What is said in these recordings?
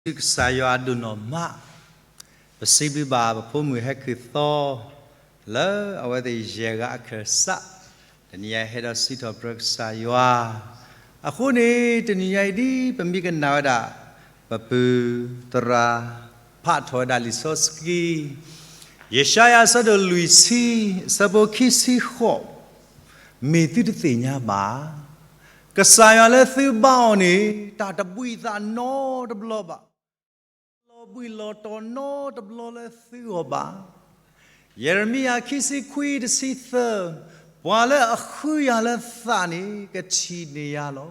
ပစံးဘျုးကစၢ်ယွၤဒိၣ်နီၢ်မး, ပစံးဘျုးဘၣ်ပဖိမုၣ်ဟဲခူၣ်သီ လၢအဝဲသ့ၣ်ယဲၢ်ဂၤအခၢၣ်စး, တနံၤအံၤဟဲဒီးစံးထီၣ်ပတြၢၤကစၢ်ယွၤ. အဃိန့ၣ် တနံၤအံၤဒ်ပမ့ၢ်ကနၣ်ဝဲဒၣ် ပပုၢ်သရၣ် ဖးထီၣ်ဝဲဒၣ်လံာ်စီဆှံ ယၡါယၤအဆၢဒိၣ်လွံၢ်ဆံ အဆၢဖိခံဆံဃိး, မ့ၢ်သုတသ့ၣ်ညါဘၣ် ကစၢ်ယွၤလၢသုဘါအီၤန့ၣ် တၢ်တဘှံးသးနီတဘျီဘၣ်, လီၤဘှံးလီၤတီၤနီတဘျီလၢသုဂီၢ်ဘၣ်. ယဲၢ်ရမံယၤခံဆံခွံတဆံသၢ, ပှၤလၢအဃုယၤလၢသးန့ၣ် ကထံၣ်န့ၢ်ယၤလီၤ.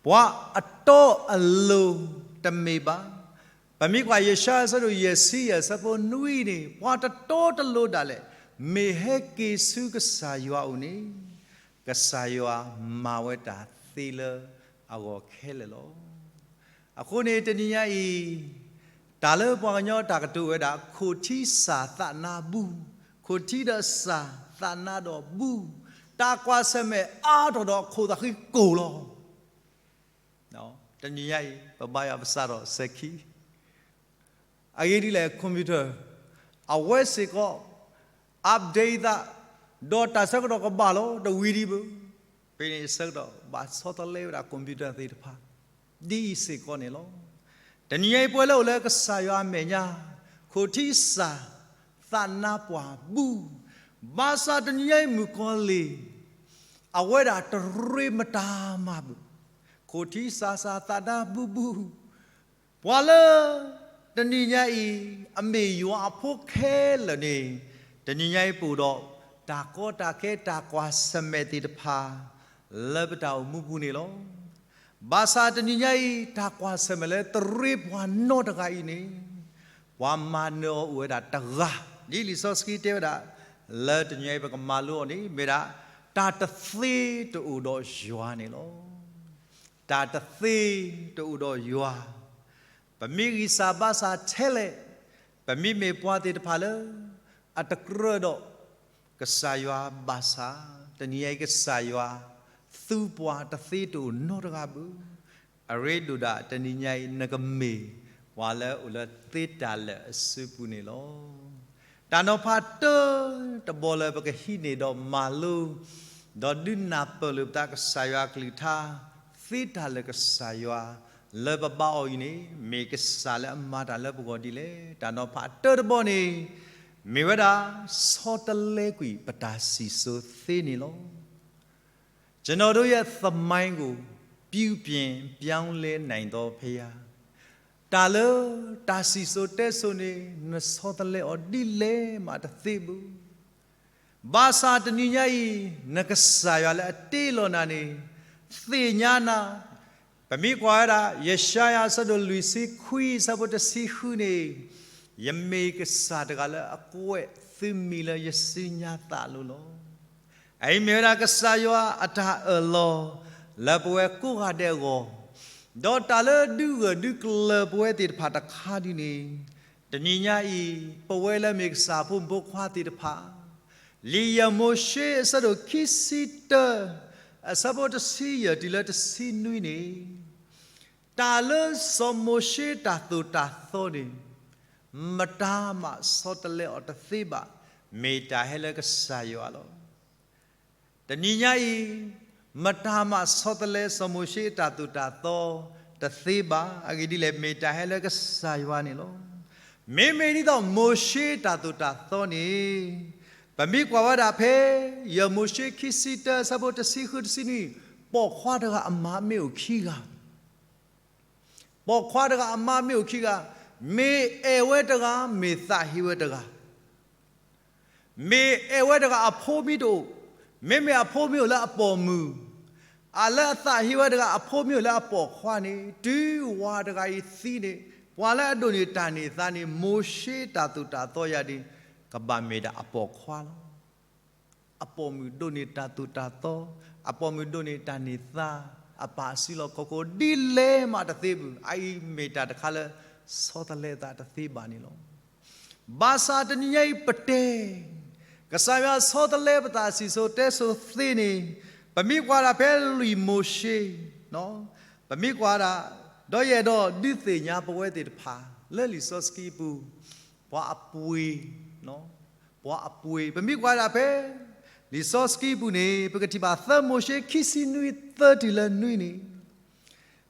ပှၤအတီအလိၤတမ့ၢ်ဘၣ်. ပမ့ၢ်ကွၢ်ယၡါယၤအဆၢဒိၣ်ယဲၢ်ဆံယဲၢ်အဆၢဖိနွံန့ၣ် ပှၤတတီတလိၤဒၣ်လဲာ် မ့ၢ်ဟဲက့ၤဆူကစၢ်ယွၤအအိၣ်န့ၣ် ကစၢ်ယွၤမၤဝဲတၢ်သ့လၢအဂီၢ်ခဲလၢာ်လီၤ. အဃိန့ၣ် တနံၤညါအံၤ တၢ်လၢပှၤကညီတၢ်ကတိၤဝဲဒၣ် ခိၣ်ထံစၢ်သးနါဘူ, ခိၣ်ထံဒီးစၢ်သးနါဒီးဘူ, တၢ်ကွၢ်ဆၢၣ်မဲာ်အါထီၣ်ဒီးခိၣ်သးဃံကိၢ်လီၤ. တနံၤညါအံၤ ပဘါယွၤပစးထီၣ်စဲၤခံ အဂ့ၢ်ဒ်လဲၣ် computer အဝဲစ့ၢ်ကီး update သး ဒီးတၢ်ဆၢကတီၢ်ကဘၣ်လီၤ တဝံၤဒံးဘၣ်. ဖဲန့ၣ်အဆၢကတီၢ် ဘၣ်ဆီတလဲဝဲဒၣ် computer သ့ၣ်တဖၣ် ဒ်အံၤစ့ၢ်ကီးန့ၣ်လီၤ. တနံၤညါအံၤပဝဲလၢအိၣ်လၢကစၢ်ယွၤအမဲာ်ညါ ခိၣ်ထံစၢ်သးနါပှၤဘူ, ဘၣ်ဆၣ်တနံၤညါအံၤမုၣ်ကီၤလံၢ် အဝဲဒၣ်တရ့မတၤမးဘၣ်. ခိၣ်ထံစၢ်စၢ်သးနါဘူဘူ ပှၤလၢ တနံၤညါအံၤ အမ့ၢ်ယွၤအဖိခဲလၢာ်န့ၣ် တနံၤညါအံၤပအိၣ်ဒီး တၢ်ကီတၢ်ခဲတၢ်ကွၢ်ဆၢၣ်မဲာ်သ့ၣ်တဖၣ် လၢပတၢ်အိၣ်မူပူၤန့ၣ်လီၤ. ဘၣ်ဆၣ်တနံၤညါအံၤ တၢ်ကွၢ်ဆၢၣ်မဲာ်လၢတရ့ပှၤနီတဂၤအံၤန့ၣ် ပှၤမၤနၢၤအီၤအိၣ်ဝဲဒၣ်တဂၤ ဒ်လံာ်စီဆှံတဲဝဲဒၣ် လၢတနံၤညါအံၤပကမၤလိအီၤန့ၣ် မ့ၢ်ဒၣ် တၢ်တသ့တအိၣ်ဒီးယွၤန့ၣ်လီၤ. တၢ်တသ့တအိၣ်ဒီးယွၤ ပမ့ၢ်ဂံၢ်စၢ်ဘါစၢ်ထဲလဲၣ်, ပမ့မ့ၢ်ပှၤသ့ၣ်တဖၣ်လၢ အတကြၢးဒီး ကစၢ်ယွၤဘၣ်ဆၣ်, တနံၤညါအံၤကစၢ်ယွၤ သူပှၤတသ့တအိၣ်နီတဂၤဘၣ်. အရ့ဒိၣ်ဒၣ်တနံၤညါအံၤ နကမ့ၢ်ပှၤလၢအိၣ်လၢသ့တၢ်လၢာ်အစုပူၤန့ၣ်လီၤ. တၢ်နီၤဖးတၢတဘီလၢပကဟံးန့ၢ်ဒီးမၤလိ ဒီးဒုးနၢ်ပၢၢ်လိာ်ပသးကစၢ်ယွၤအကလုၢ်ကထါ, သ့တၢ်လၢာ်ကစၢ်ယွၤ လၢပဘါအီၤအံၤန့ၣ် မ့ၢ်ကစၢ်လၢအမၤတၢ်လၢပဂီၢ်ဒ်လဲၣ်. တၢ်နီၤဖးတၢတဘီန့ၣ် မ့ၢ်ဝဲဒၣ် ဆီတလဲကွံာ်ပတၢ်စံၣ်စိၤသ့န့ၣ်လီၤ. ကျွန်တော်တို့ရဲ့သမိုင်းကို ပြုပြင်ပြောင်းလဲနိုင်သောဘုရား, တၢ်လၢတၢ်စံၣ်စိၤတဲစိၤန့ၣ် နဆီတလဲအီၤဒ်လဲၣ်မးတသ့ဘၣ်. ဘၣ်ဆၣ်တနံၤညါအံၤ နကစၢ်ယွၤလၢအတ့လီၤနၤန့ၣ် သ့ၣ်ညါနၤ, ပမ့ၢ်ကွၢ်ဝဲဒၣ် ယၡါယၤအဆၢဒိၣ်လွံၢ်ဆံခွံ အဆၢဖိတဆံဃုန့ၣ်, ယမ့ၢ်ကစၢ်တဂၤလၢအကွဲးသုမံၤလၢယစုညါသးအလိၤလီၤ. အအံၤမ့ၢ်ဝဲဒၣ်ကစၢ်ယွၤအတၢ်အၢၣ်လီၤ လၢပဝဲကိးဂၤဒဲးအဂီၢ်, ဒီးတၢ်လၢဒုးဂၢၢ်ဒုးကျၢၤပဝဲသ့ၣ်တဖၣ်တခါဒ်န့ၣ်, တနံၤညါအံၤ ပဝဲလၢမ့ၢ်ကစၢ်ဖိမုၣ်ဖိခွါသ့ၣ်တဖၣ် လံာ်ယဲၢ်မိၤၡ့အဆၢဒိၣ်ခံဆံတၢ အဆၢဖိတဆံယဲၢ်တုၤလၢတဆံနွံန့ၣ်, တၢ်လၢစီၤမိၤၡ့တၢ်သိၣ်တၢ်သီန့ၣ် မတၤမးဆီတလဲအီၤတသ့ဘၣ်, မ့ၢ်တၢ်ဟဲလၢကစၢ်ယွၤလီၤ. တနံၤညါအံၤ မတၤမးဆီတလဲစီၤမိၤၡ့အတၢ်သိၣ်တၢ်သီတသ့ဘၣ်. အဂ့ၢ်ဒ်လဲၣ် မ့ၢ်တၢ်ဟဲလၢကစၢ်ယွၤန့ၣ်လီၤ. မ့မ့ၢ်ဒ်သိးမိၤၡ့တၢ်သိၣ်တၢ်သီန့ၣ် ပမ့ၢ်ကွၢ်ဝဲဒၣ်ဖဲ ယဲၢ်မိၤၡ့ခံဆံတၢ အဆၢဖိတဆံဃုတဆံနွံ, ပိာ်ခွါတဂၤအမါမ့ၢ်အိၣ်ခံဂၤ ပိာ်ခွါတဂၤအမါမ့ၢ်အိၣ်ခံဂၤ, မ့ၢ်အဲၣ်ဝဲတဂၤ မ့ၢ်သးဟ့ဝဲတဂၤ, မ့ၢ်အဲၣ်ဝဲတဂၤအဖိမ့ၢ်တအိၣ်, မ့မ့ၢ်အဖိမ့ၢ်အိၣ်လၢအပိာ်မုၣ်, အလၢအသးဟ့ဝဲတဂၤအဖိမ့ၢ်အိၣ်လၢအပိာ်ခွါန့ၣ် တုၤဝၤတဂၤအံၤသံန့ၣ် ပှၤလၢအဒိးန့ၢ်တၢ်န့ၢ်သါန့ၣ် မိၤၡ့တၢ်သိၣ်တၢ်သီယၤန့ၣ် ကဘၣ်မ့ၢ်ဒၣ်အပိာ်ခွါလီၤ. အပိာ်မုၣ်ဒိးန့ၢ်တၢ်သိၣ်တၢ်သီ, အပိာ်မုၣ်ဒိးန့ၢ်တၢ်န့ၢ်သါ, အပၢ်အစုလီၢ်ခီၣ်ခိၣ်ဒ်လဲၣ်မးတသ့ဘၣ်. အအံၤမ့ၢ်တၢ်တခါလၢ ဆီတလဲသးတသ့ဘၣ်န့ၣ်လီၤ. ဘၣ်ဆၣ်တနံၤညါအံၤပတဲ ကစၢ်ယွၤဆီတလဲပသးစံၣ်စိၤတဲစိၤသ့န့ၣ်, ပမ့ၢ်ကွၢ်ဒၣ်ဖဲလွံၢ်မိၤၡ့, ပမ့ၢ်ကွၢ်ဒၣ် ဒီးယအဲၣ်ဒိးဒုးသ့ၣ်ညါပဝဲသ့ၣ်တဖၣ် လၢလံာ်စီဆှံအပူၤ, ပှၤအပှ့ၤ, ပှၤအပှ့ၤ, ပမ့ၢ်ကွၢ်ဒၣ်ဖဲ လံာ်စီဆှံအပူၤန့ၣ် ပကထံၣ်ဘၣ်သၢမိၤၡ့ခံဆံနွံသၢတုၤလၢနွံန့ၣ်,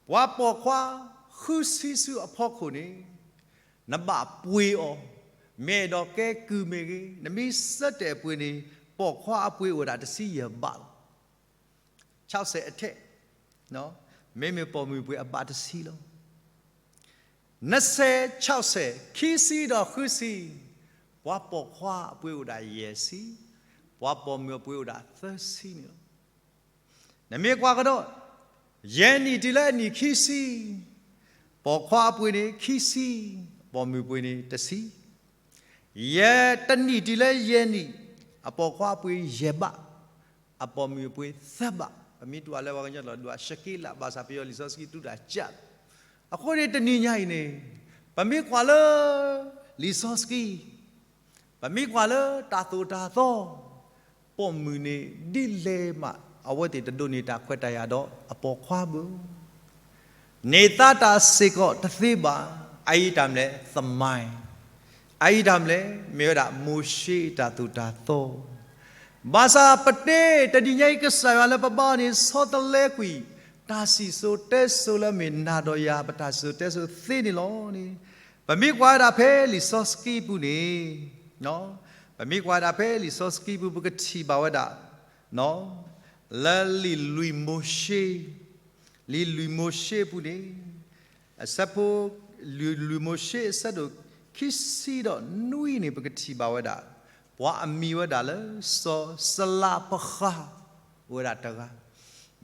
ပှၤပိာ်ခွါဃုဆံဆူအဖီခိၣ်န့ၣ် နဘၣ်ပှ့ၤအီၤ, မ့ၢ်အဲၣ်ဒိးကဲကုၢ်မ့ၢ်ဂ့ၤ, နမ့ၢ်ဆၢတဲာ်ပှ့ၤန့ၣ် ပိာ်ခွါအပှ့ၤအိၣ်ဒၣ်တဆံယဲၢ်ဘးလီၤ. ဆၢစဲးအထဲ, မ့မ့ၢ်ပိာ်မုၣ်ပှ့ၤအဘးတဆံလီၤ. နဆဲး, ဆၢစဲး, ခံဆံဒီးဃုဆံ, ပှၤပိာ်ခွါအပှ့ၤအိၣ်ဒၣ်ယဲၢ်ဆံ, ပှၤပိာ်မုၣ်အပှ့ၤအိၣ်ဒၣ်သၢဆံန့ၣ်လီၤ. နမ့ၢ်ကွၢ်ကဒီး, ယဲၢ်နံၣ်တုၤလၢအနံၣ်ခံဆံ, ပိာ်ခွါအပှ့ၤန့ၣ်ခံဆံ, ပိာ်မုၣ်ပှ့ၤန့ၣ်တဆံ. ယဲၢ်တနံၣ်တုၤလၢယဲၢ်နံၣ်, အပိာ်ခွါအပှ့ၤယဲၢ်ဘး, အပိာ်မုၣ်အပှ့ၤသၢဘး, ပမ့ၢ်တူၢ်အီၤလၢပှၤကညီကျိာ် ဒွးရှက့လး, ဘၣ်ဆၣ်ပယီၤလံာ်စီဆှံတူၢ်တၢ်စှၤ. အဃိန့ၣ်တနံၤညါအံၤန့ၣ်, ပမ့ၢ်ကွၢ်လၢ လံာ်စီဆှံ ပမ့ၢ်ကွၢ်လၢတၢ်သိၣ်တၢ်သီ, ပိာ်မုၣ်န့ၣ် ဒ်လဲၣ်မး အဝဲသ့ၣ်တဒိးန့ၢ်တၢ်ခွဲးတၢ်ယာ်ဒီးအပိာ်ခွါဘၣ်. န့ၢ်သါတၢ်စ့ၢ်ကီးတသ့ဘၣ်. အအံၤတၢ်မနုၤလဲၣ်, သမိုင်း, အအံၤတၢ်မနုၤလဲၣ်, မ့ၢ်ဝဲဒၣ်မိၤၡ့တၢ်သိၣ်တၢ်သီ. ဘၣ်ဆၣ်ပတဲတနံၤညါအံၤ ကစၢ်ယွၤလၢပဘါန့ၣ် ဆီတလဲကွံာ် တၢ်စံၣ်စိၤတဲစိၤလၢအမ့ၢ်နၤဒီးယၤ ပတၢ်စံၣ်စိၤတဲစိၤသ့န့ၣ်လီၤန့ၣ်, ပမ့ၢ်ကွၢ်ဝဲဒၣ်ဖဲလံာ်စီဆှံပူၤန့ၣ်, ပမ့ၢ်ကွၢ်ဝဲဒၣ်ဖဲလံာ်စီဆှံပူၤ ပကထံၣ်ဘၣ်ဝဲဒၣ် လၢလံာ်လွံၢ်မိၤၡ့, လံာ်လွံၢ်မိၤၡ့အပူၤန့ၣ်, အဆၢဖိ, လံာ်လွံၢ်မိၤၡ့အဆၢဒိၣ်ခံဆံဒီးနွံန့ၣ် ပကထံၣ်ဘၣ်ဝဲဒၣ် ပှၤအမံၤဝဲဒၣ်လၢစီၤစလးပဃၢ် အိၣ်ဝဲဒၣ်တဂၤ,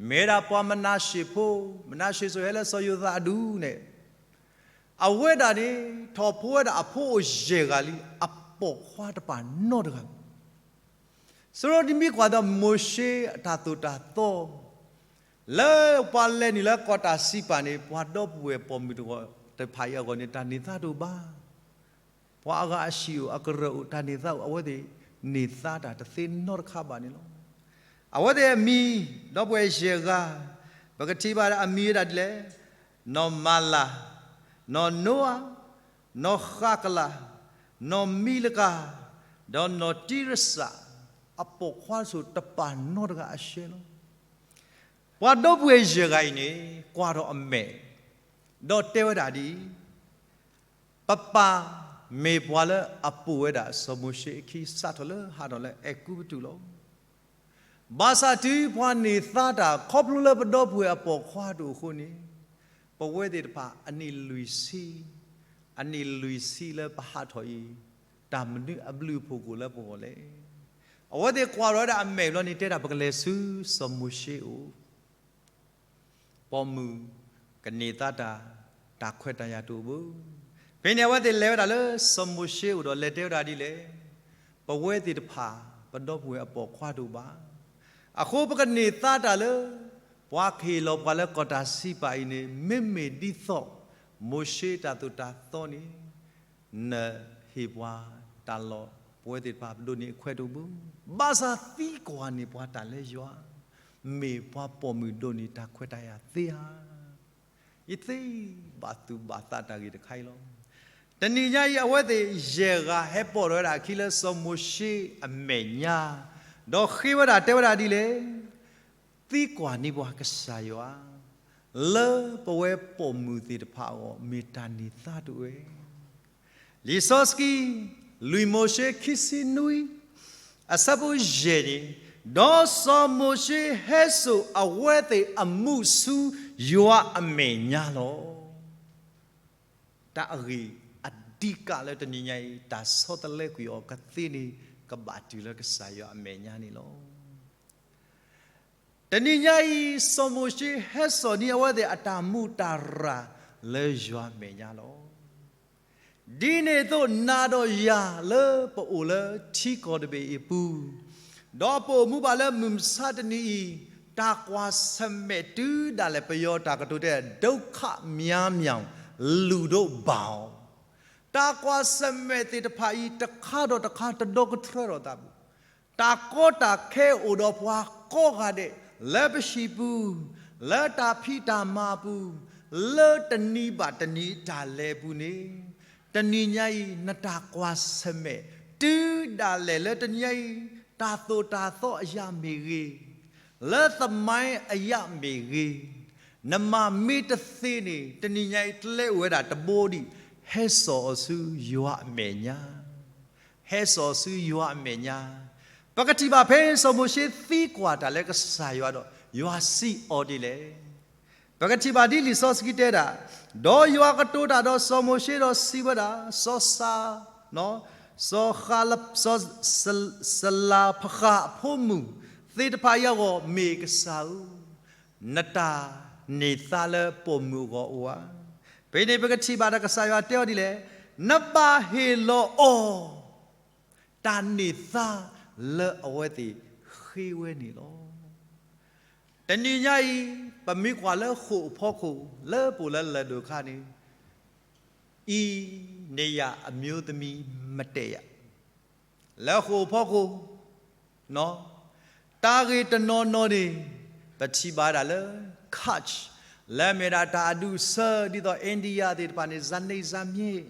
မ့ၢ်ဝဲဒၣ်ပှၤမနၤၡ့ဖိ, မနၤၡ့စိၤဟဲလၢစီၤယိၤသးအဒူၣ်န့ၣ်, အဝဲဒၣ်န့ၣ် ထီၣ်ဖိဝဲဒၣ်အဖိအိၣ်ယဲၢ်ဂၤလံ, အပိာ်ခွါတပာ်နီတဂၤဘၣ်. စရီဒ်မ့ၢ်ကွၢ်ဒီးမိၤၡ့အတၢ်သိၣ်တၢ်သီ, လၢပှၤလဲၤနုာ်လၢကီၢ်တၢ်စံးပာ်န့ၣ် ပှၤဒီပုၢ်ဝဲၢ်ပိာ်မုၣ်တဂၤတဖၣ်အံၤအဂီၢ်န့ၣ် တၢ်န့ၢ်သါတအိၣ်ဘၣ်. ပှၤအဂၤအဟံၣ်အိၣ်အကရၢၢ်အိၣ် တၢ်န့ၢ်သါအိၣ် အဝဲသ့ၣ်န့ၢ်သါတၢ်တသ့နီတခါဘၣ်န့ၣ်လီၤ. အဝဲသ့ၣ်အမံၤ, ဒီပုၢ်ဝဲၢ်ယဲၢ်ဂၤ, ပကထံၣ်ဘၣ်အမံၤဝဲဒၣ်ဒ်လဲၣ်, နီၢ်မၤလၤ, နီၢ်နိအၤ, နီၢ်ဃးကလး, နီၢ်မံလကၤ, ဒီးနီၢ်တံရစး, အပိာ်ခွါတစိၤတပာ်နီတဂၤအရှဲလီၤ. ပှၤဒီပုၢ်ဝဲၢ်ယဲၢ်ဂၤအံၤန့ၣ် ကွၢ်ထီၣ်အမဲာ်, ဒီးတဲဝဲဒၣ်ဒ်အံၤ, ပပၢ်မ့ၢ်ပှၤလၢအပိာ်ဝဲဒၣ်စီၤမိၤၡ့အခံ စးထီၣ်လၢဟးထီၣ်လၢအဲၤကူပတူးလီၤ. ဘၣ်ဆၣ်တုၤပှၤန့ၢ်သါတၢ် ခီဖျိလၢပဒီပုၢ်ဝဲၢ်အပိာ်ခွါတအိၣ်အဃိန့ၣ်, ပဝဲသ့ၣ်တဖၣ်အနံၣ်လွံၢ်ဆံ, အနံၣ်လွံၢ်ဆံလၢပဟးထီၣ်အံၤ, တၢ်မနုၤအဘျုးအဖှိၣ်ကအိၣ်လၢပဂီၢ်လဲၣ်. အဝဲသ့ၣ်ကွၢ်ထီၣ်ဝဲဒၣ်အမဲာ်ဘျီန့ၣ် တဲဒၣ်ပကလဲၤဆူစီၤမိၤၡ့အအိၣ် ပိာ်မုၣ်ကန့ၢ်သါတၢ်, တၢ်ခွဲးတၢ်ယာ်တအိၣ်ဘၣ်. ဖဲန့ၣ် အဝဲသ့ၣ်လဲၤဝဲဒၣ်လၢစီၤမိၤၡ့အအိၣ်ဒီးလဲၤတဲဝဲဒၣ်ဒ်လဲၣ်, ပဝဲသ့ၣ်တဖၣ် ပဒီပုၢ်ဝဲၢ်အပိာ်ခွါတအိၣ်ဘၣ်. အဃိပကန့ၢ်သါတၢ်လၢ ပှၤကဟ့ၣ်လီၤပှၤလၢကီၢ်တၢ်စံးပာ်အံၤန့ၣ် မ့မ့ၢ်ဒ်သိး မိၤၡ့တၢ်သိၣ်တၢ်သီန့ၣ် နဟ့ၣ်ပှၤတၢ်လီၢ် ပဝဲသ့ၣ်တဖၣ်ပဒိးန့ၢ်အခွဲးတအိၣ်ဘၣ်. ဘၣ်ဆၣ်သံကွၢ်န့ၢ်ပှၤတၢ်လၢယွၤ, မ့ၢ်ပှၤပိာ်မုၣ်ဒိးန့ၢ်တၢ်ခွဲးတၢ်ယာ်သ့ဧါ. ယသ့ဘၣ်သူၣ်ဘၣ်သးတၢ်ဂ့ၢ်တခါအံၤလီၤ. တနံၤညါအံၤ အဝဲသ့ၣ်ယဲၢ်ဂၤဟဲပိာ်ထီၣ်ဝဲဒၣ်အခံလၢစီၤမိၤၡ့အမဲာ်ညါ, ဒီးဃ့ဝဲဒၣ်တဲဝဲဒၣ်ဒ်လဲၣ်, သံကွၢ်န့ၢ်ပှၤကစၢ်ယွၤ, လၢပဝဲပိာ်မုၣ်သ့ၣ်တဖၣ်အဂီၢ် မ့ၢ်တၢ်န့ၢ်သါတအိၣ်ဧါ. လံာ်စီဆှံ လွံၢ်မိၤၡ့ခံဆံနွံ အဆၢဖိယဲၢ်န့ၣ်, ဒီးစီၤမိၤၡ့ဟဲစိာ်အဝဲသ့ၣ်အမူးဆူယွၤအမဲာ်ညါလီၤ. တၢ်အဂ့ၢ်အဓိကလၢတနံၤညါအံၤ တၢ်ဆီတလဲကွံာ်အီၤကသ့န့ၣ် ကဘၣ်တုၤလၢကစၢ်ယွၤအမဲာ်ညါန့ၣ်လီၤ. တနံၤညါအံၤ စီၤမိၤၡ့ဟဲစိာ်န့ၢ်အဝဲသ့ၣ်အတၢ်မူးတၢ်ရၢ်လၢယွၤမဲာ်ညါလီၤ. ဒ်န့ၣ်အသိး နၤဒီးယၤလၢပအိၣ်လၢထံကီၢ်တဘ့ၣ်အံၤအပူၤ, ဒီးပအိၣ်မူဘၣ်လၢမုၢ်မဆါတနံၤအံၤ, တၢ်ကွၢ်ဆၢၣ်မဲာ်တုၤဒၣ်လဲာ် ပယီၤတၢ်ကတိၤတဲ ဒုက္ခများများ လူၤဒိၣ်ဘၣ်အီၤ, တၢ်ကွၢ်ဆၢၣ်မဲာ်သ့ၣ်တဖၣ်အံၤ တခါဒီးတခါတဒီကထြၢဒီးသးဘၣ်. တၢ်ကီတၢ်ခဲအိၣ်ဒီးပှၤကိးဂၤဒဲး လၢပဟံၣ်ပူၤ, လၢတၢ်ဖံးတၢ်မၤအပူၤ, လၢတနံၤဘၣ်တနံၤတၢ်လဲၤအပူၤန့ၣ်, တနံၤညါအံၤ နတၢ်ကွၢ်ဆၢၣ်မဲာ် တုၤဒၣ်လဲာ်လၢတနံၤညါအံၤ တၢ်သိၣ်တၢ်သီအယၤမ့ၢ်ဂ့ၤ, လၢသမိုင်းအယၤမ့ၢ်ဂ့ၤ, နမၤမ့ၢ်တသ့န့ၣ် တနံၤညါအံၤ ကျဲအိၣ်ဝဲဒၣ်တဘိဒံး, ဟဲစိာ်အီၤဆူယွၤအမဲာ်ညါ ဟဲစိာ်ဆူယွၤအမဲာ်ညါ. ပကထံၣ်ဘၣ်ဖဲစီၤမိၤၡ့သံကွၢ်တၢ်လၢကစၢ်ယွၤဒီး ယွၤစံးအီၤဒ်လဲၣ်. ပကထံၣ်ဘၣ်ဒ်လံာ်စီဆှံတဲဒၣ်, ဒီးယွၤကတိၤတၢ်ဒီးစီၤမိၤၡ့ဒီးစံးဝဲဒၣ်, စီၤစၤ, စီၤဃး, စီၤ, စလၤဖဃးအဖိမုၣ်သ့ၣ်တဖၣ်အံၤအဂီၢ် မ့ၢ်ကစၢ်ဧၢ, နတၢ်န့ၢ်သါလၢပိာ်မုၣ်အဂီၢ်အိၣ်ဧါ. ဖဲန့ၣ်ပကထံၣ်ဘၣ်ဒီးကစၢ်ယွၤတဲအီၤဒ်လဲၣ်, နဘၣ်ဟ့ၣ်လီၤအီၤ တၢ်န့ၢ်သါလၢအဝဲသ့ၣ်ဃ့ဝဲန့ၣ်လီၤ. တနံၤညါအံၤ ပမ့ၢ်ကွၢ်လၢဃိာ်အဖီခိၣ် လၢပအိၣ်လၢလၢၢ်ဒိၣ်အခါန့ၣ်, အံၤန့ၣ်ယၤအမျိုးသမီးမတ္တရာ လၢဃိာ်အဖီခိၣ် တၢ်ဂ့ၢ်တနီၤနီၤန့ၣ် ပထံၣ်ဘၣ်ဒၣ်လၢ Kutch လၢအမ့ၢ်ဒၣ်တၢ်အဒူၣ်အဆၢ ဒ်သိး India သ့ၣ်တဖၣ်န့ၣ် ဇာတိဇာမည် ဒ်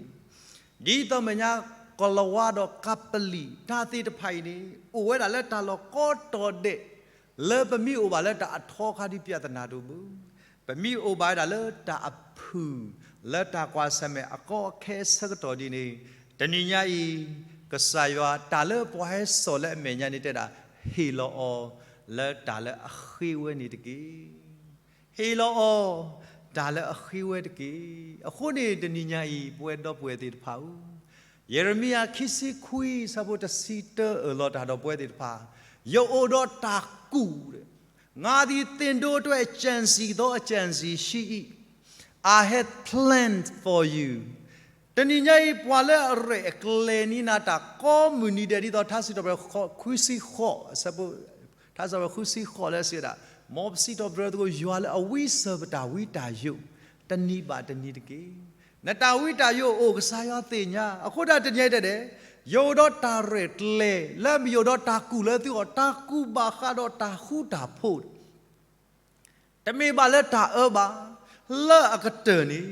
သိးမဲာ်ညါ ကလၤဝါဒီးကပလံၣ် တၢ်သ့ၣ်တဖၣ်အံၤန့ၣ် အိၣ်ဝဲဒၣ်လၢတၢ်လီၢ်ကိးတီၤဒဲး လၢပမ့ၢ်အိၣ်ဘၣ်လၢတၢ်အထီခါဒ် ပြဿနာ တအိၣ်ဘၣ်. ပမ့ၢ်အိၣ်ဘၣ်ဝဲဒၣ်လၢတၢ်အဖုၣ် လၢတၢ်ကွၢ်ဆၢၣ်မဲာ်အကီအခဲအဆၢကတီၢ်ဒ်န့ၣ်, တနံၤညါအံၤ ကစၢ်ယွၤတၢ်လၢပှၤဟဲစိာ်လၢအမဲာ်ညါန့ၣ်တဲဒၣ် ဟ့ၣ်လီၤအီၤလၢတၢ်လၢအဃ့ဝဲန့ၣ်တက့ၢ်. ဟ့ၣ်လီၤအီၤ တၢ်လၢအဃ့ဝဲတက့ၢ်. အဃိန့ၣ်တနံၤညါအံၤ ပဝဲဒီပုၢ်ဝဲၢ်သ့ၣ်တဖၣ်ဧၢ, ယံးရမံယၤခံဆံခွံ ဆၢဖိတဆံတၢအၢၣ်လီၤတၢ်ဒီးပဝဲသ့ၣ်တဖၣ်, ယအိၣ်ဒီးတၢ်ကူၣ်, ငါသည်သင့်တို့အတွက် ကြံစည်သောအကြံစည်ရှိ၏, I have planned for you. တနံၤညါအံၤ ပှၤလၢအရဲၣ်အကျဲၤန့ၢ်နၤတၢ်ကိးမုၢ်နံၤဒဲး ဒ်သိးထါစံးထီၣ်ပတြၢၤ ခွံဆံဃိး အဆၢဖိ, ထါစံးထီၣ်ပတြၢၤ ခွံဆံဃိး လၢစံးဝဲဒၣ်, မ်ပစံးထီၣ်ပတြၢၤသကိး ယွၤလၢအဝံစၢၤပတၢ်ဝံတၢ်ယိး တနံၤဘၣ်တနံၤတက့ၢ်. နတၢ်ဝံတၢ်ယိးအိၣ် ကစၢ်ယွၤသ့ၣ်ညါ, အဃိဒၣ်တနံၤညါအံၤတဲဒဲး, ယအိၣ်ဒီးတၢ်ရဲၣ်ကျဲၤ လၢမ့ၢ်ယအိၣ်ဒီးတၢ်ကူၣ်လၢသုဂီၢ်, တၢ်ကူၣ်ဘၣ်ဃးဒီးတၢ်ဃူတၢ်ဖိး တမ့ၢ်ဘၣ်လၢတၢ်အၢဘၣ်, လၢအကတၢၢ်န့ၣ်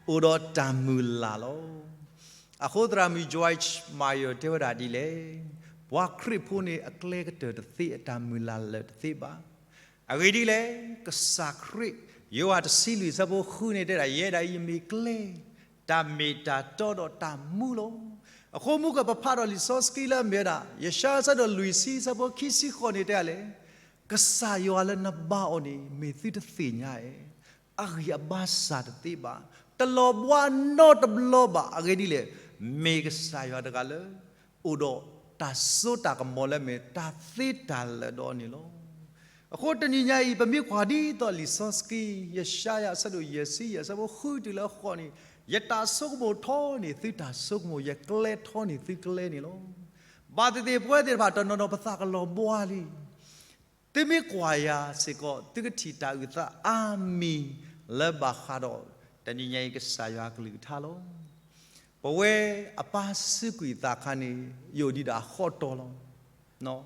အိၣ်ဒီးတၢ်မုၢ်လၢ်လီၤ. အဃိသရၣ်မုၣ် Joyce Meyer တဲဝဲဒၣ်ဒ်လဲၣ်, ပှၤခရံာ်ဖိန့ၣ် အကျဲကတၢၢ်တသ့ အတၢ်မုၢ်လၢ်လၢာ်တသ့ဘၣ်. အဂ့ၢ်ဒ်လဲၣ်, ကစၢ်ခရံာ်, ယိၤဟၣ်တဆံလွံၢ် ဆၢဖိဃုန့ၣ်တဲဒၣ်, ယဲဒၣ်အံၤယမ့ၢ်ကျဲ, တၢ်မ့ၢ်တၢ်တီဒီးတၢ်မူလီၤ. အဃိမုၢ်ကပဖးဒီးလံာ်စီဆှံလၢအမ့ၢ်ဝဲဒၣ် ယၡါယၤ အဆၢဒိၣ်လွံၢ်ဆံ အဆၢဖိခံဆံဃိးန့ၣ်တဲဒ်လဲၣ်, ကစၢ်ယွၤလၢနဘါအီၤန့ၣ် မ့ၢ်သုတသ့ၣ်ညါဧါ, အဂံၢ်အဘါစၢ်တသ့ဘၣ်, တလီၤဘှါနီတဘျီဘၣ်. အဂ့ၢ်ဒ်လဲၣ်, မ့ၢ်ကစၢ်ယွၤတဂၤလၢ အိၣ်ဒီးတၢ်စိတၢ်ကမီၤလၢအမ့ၢ်တၢ်သ့တၢ်လၢာ်ဒီးအီၤန့ၣ်လီၤ. အဃိတနံၤညါအံၤ ပမ့ၢ်ကွၢ်ဒ်သိးလံာ်စီဆှံ ယၡါယၤ အဆၢဒိၣ်ယဲၢ်ဆံယဲၢ် အဆၢဖိဃုတုၤလၢဃိးန့ၣ်, ယတၢ်ဆိကမိၣ်ထီန့ၢ်သုတၢ်ဆိကမိၣ်, ယကျဲထီန့ၢ်သုကျဲန့ၣ်လီၤ. ဘၣ်သ့ၣ်သ့ၣ်ပဝဲသ့ၣ်တဖၣ်တနီၤနီၤ ပသးကလီၤဘှါလံ. သုမ့ၢ်ကွၢ်ယၤစ့ၢ်ကီး သုကထံၣ်တၢ်အုၣ်သးအါမံၤ လၢဘၣ်ဃးဒီး တနံၤညါအံၤကစၢ်ယွၤအကလုၢ်ကထါလီၤ. ပဝဲအပၢ်စူးကွံာ်သးခါန့ၣ် ယအိၣ်ဒံးဒၣ်ဃိးတီၤလီၤ.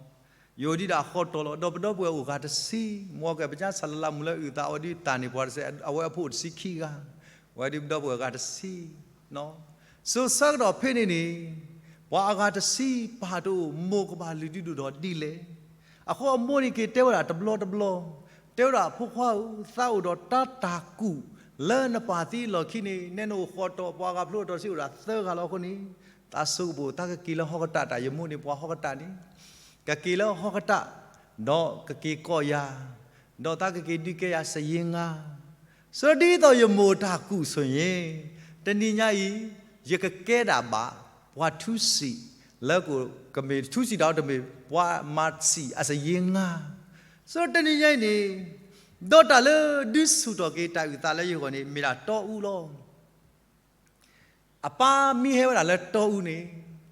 ယအိၣ်ဒံးဒၣ်ဃိးတီၤလီၤ. ဒီးပဒီပုၢ်ဝဲၢ်အိၣ်ဂၤတဆံ, မ်ကပညါစၢ်လလးမုၢ်လၢအုၣ်သးအီၤဒ်တၢ်န့ၣ် ပှၤတစဲး, အဝဲအဖိအိၣ်တဆံခံဂၤ, ဝဲဒ်ပဒီပုၢ်ဝဲၢ်ဂၤတဆံ စိၤဆၢကတီၢ်ဖဲန့ၣ်န့ၣ်, ပှၤအဂၤတဆံပာ်တအိၣ် မိၢ်ကဘၣ်လုၢ်ဒုးဒိၣ်ဒီးဒ်လဲၣ်. အဃိအမိၢ်န့ၣ်က့ၤတဲဝဲဒၣ်တဘျီတဘျီ, တဲဝဲဒၣ် ဖိခွါဧၢ, သးအိၣ်ဒီးတၢ်တၢ်ကူၣ်လၢနပၢ်သံအလီၢ်ခံန့ၣ်, နဲနအိၣ်ဃိးတီၤ, ပှၤဂၤဖျိအတီၤတဆံအိၣ်ဒၣ်သၢဂၤလီၤ. အဃိန့ၣ် သးဆိကမိၣ် သးကက့ၤလၢဟီၣ်ကတၢၢ်တၢ်, ယမိၢ်န့ၣ်ပှၤဟီၣ်ကတၢၢ်န့ၣ်, ကက့ၤလၢဟီၣ်ကတၢၢ်, ဒီးကက့ၤကိးယၤ, ဒီးသးကက့ၤဒုးကဲယၤစယ့ငါ ဆၢဒ်သိးယမိၢ်တၢ်ကူၣ်ဆိၣ်ယ့ၣ်, တနံၤညါအံၤ ယကကဲဒၣ်ဘၣ် ပှၤထူစံးလၢကမ့ၢ်ထူစံးတၢ်အီၤတမ့ၢ် ပှၤမၤစံးအစယ့ငါ. ဆၢတနံၤညါအံၤန့ၣ်, ဒီးတၢ်လၢဒုးဆူၣ်ထီၣ်က့ၤတၢ်အုၣ်သးလၢယဂီၢ်န့ၣ် မ့ၢ်ဒၣ်တီအူလီၤ. အပၢ်မံဟဲဝဲဒၣ်လၢတီအူန့ၣ်,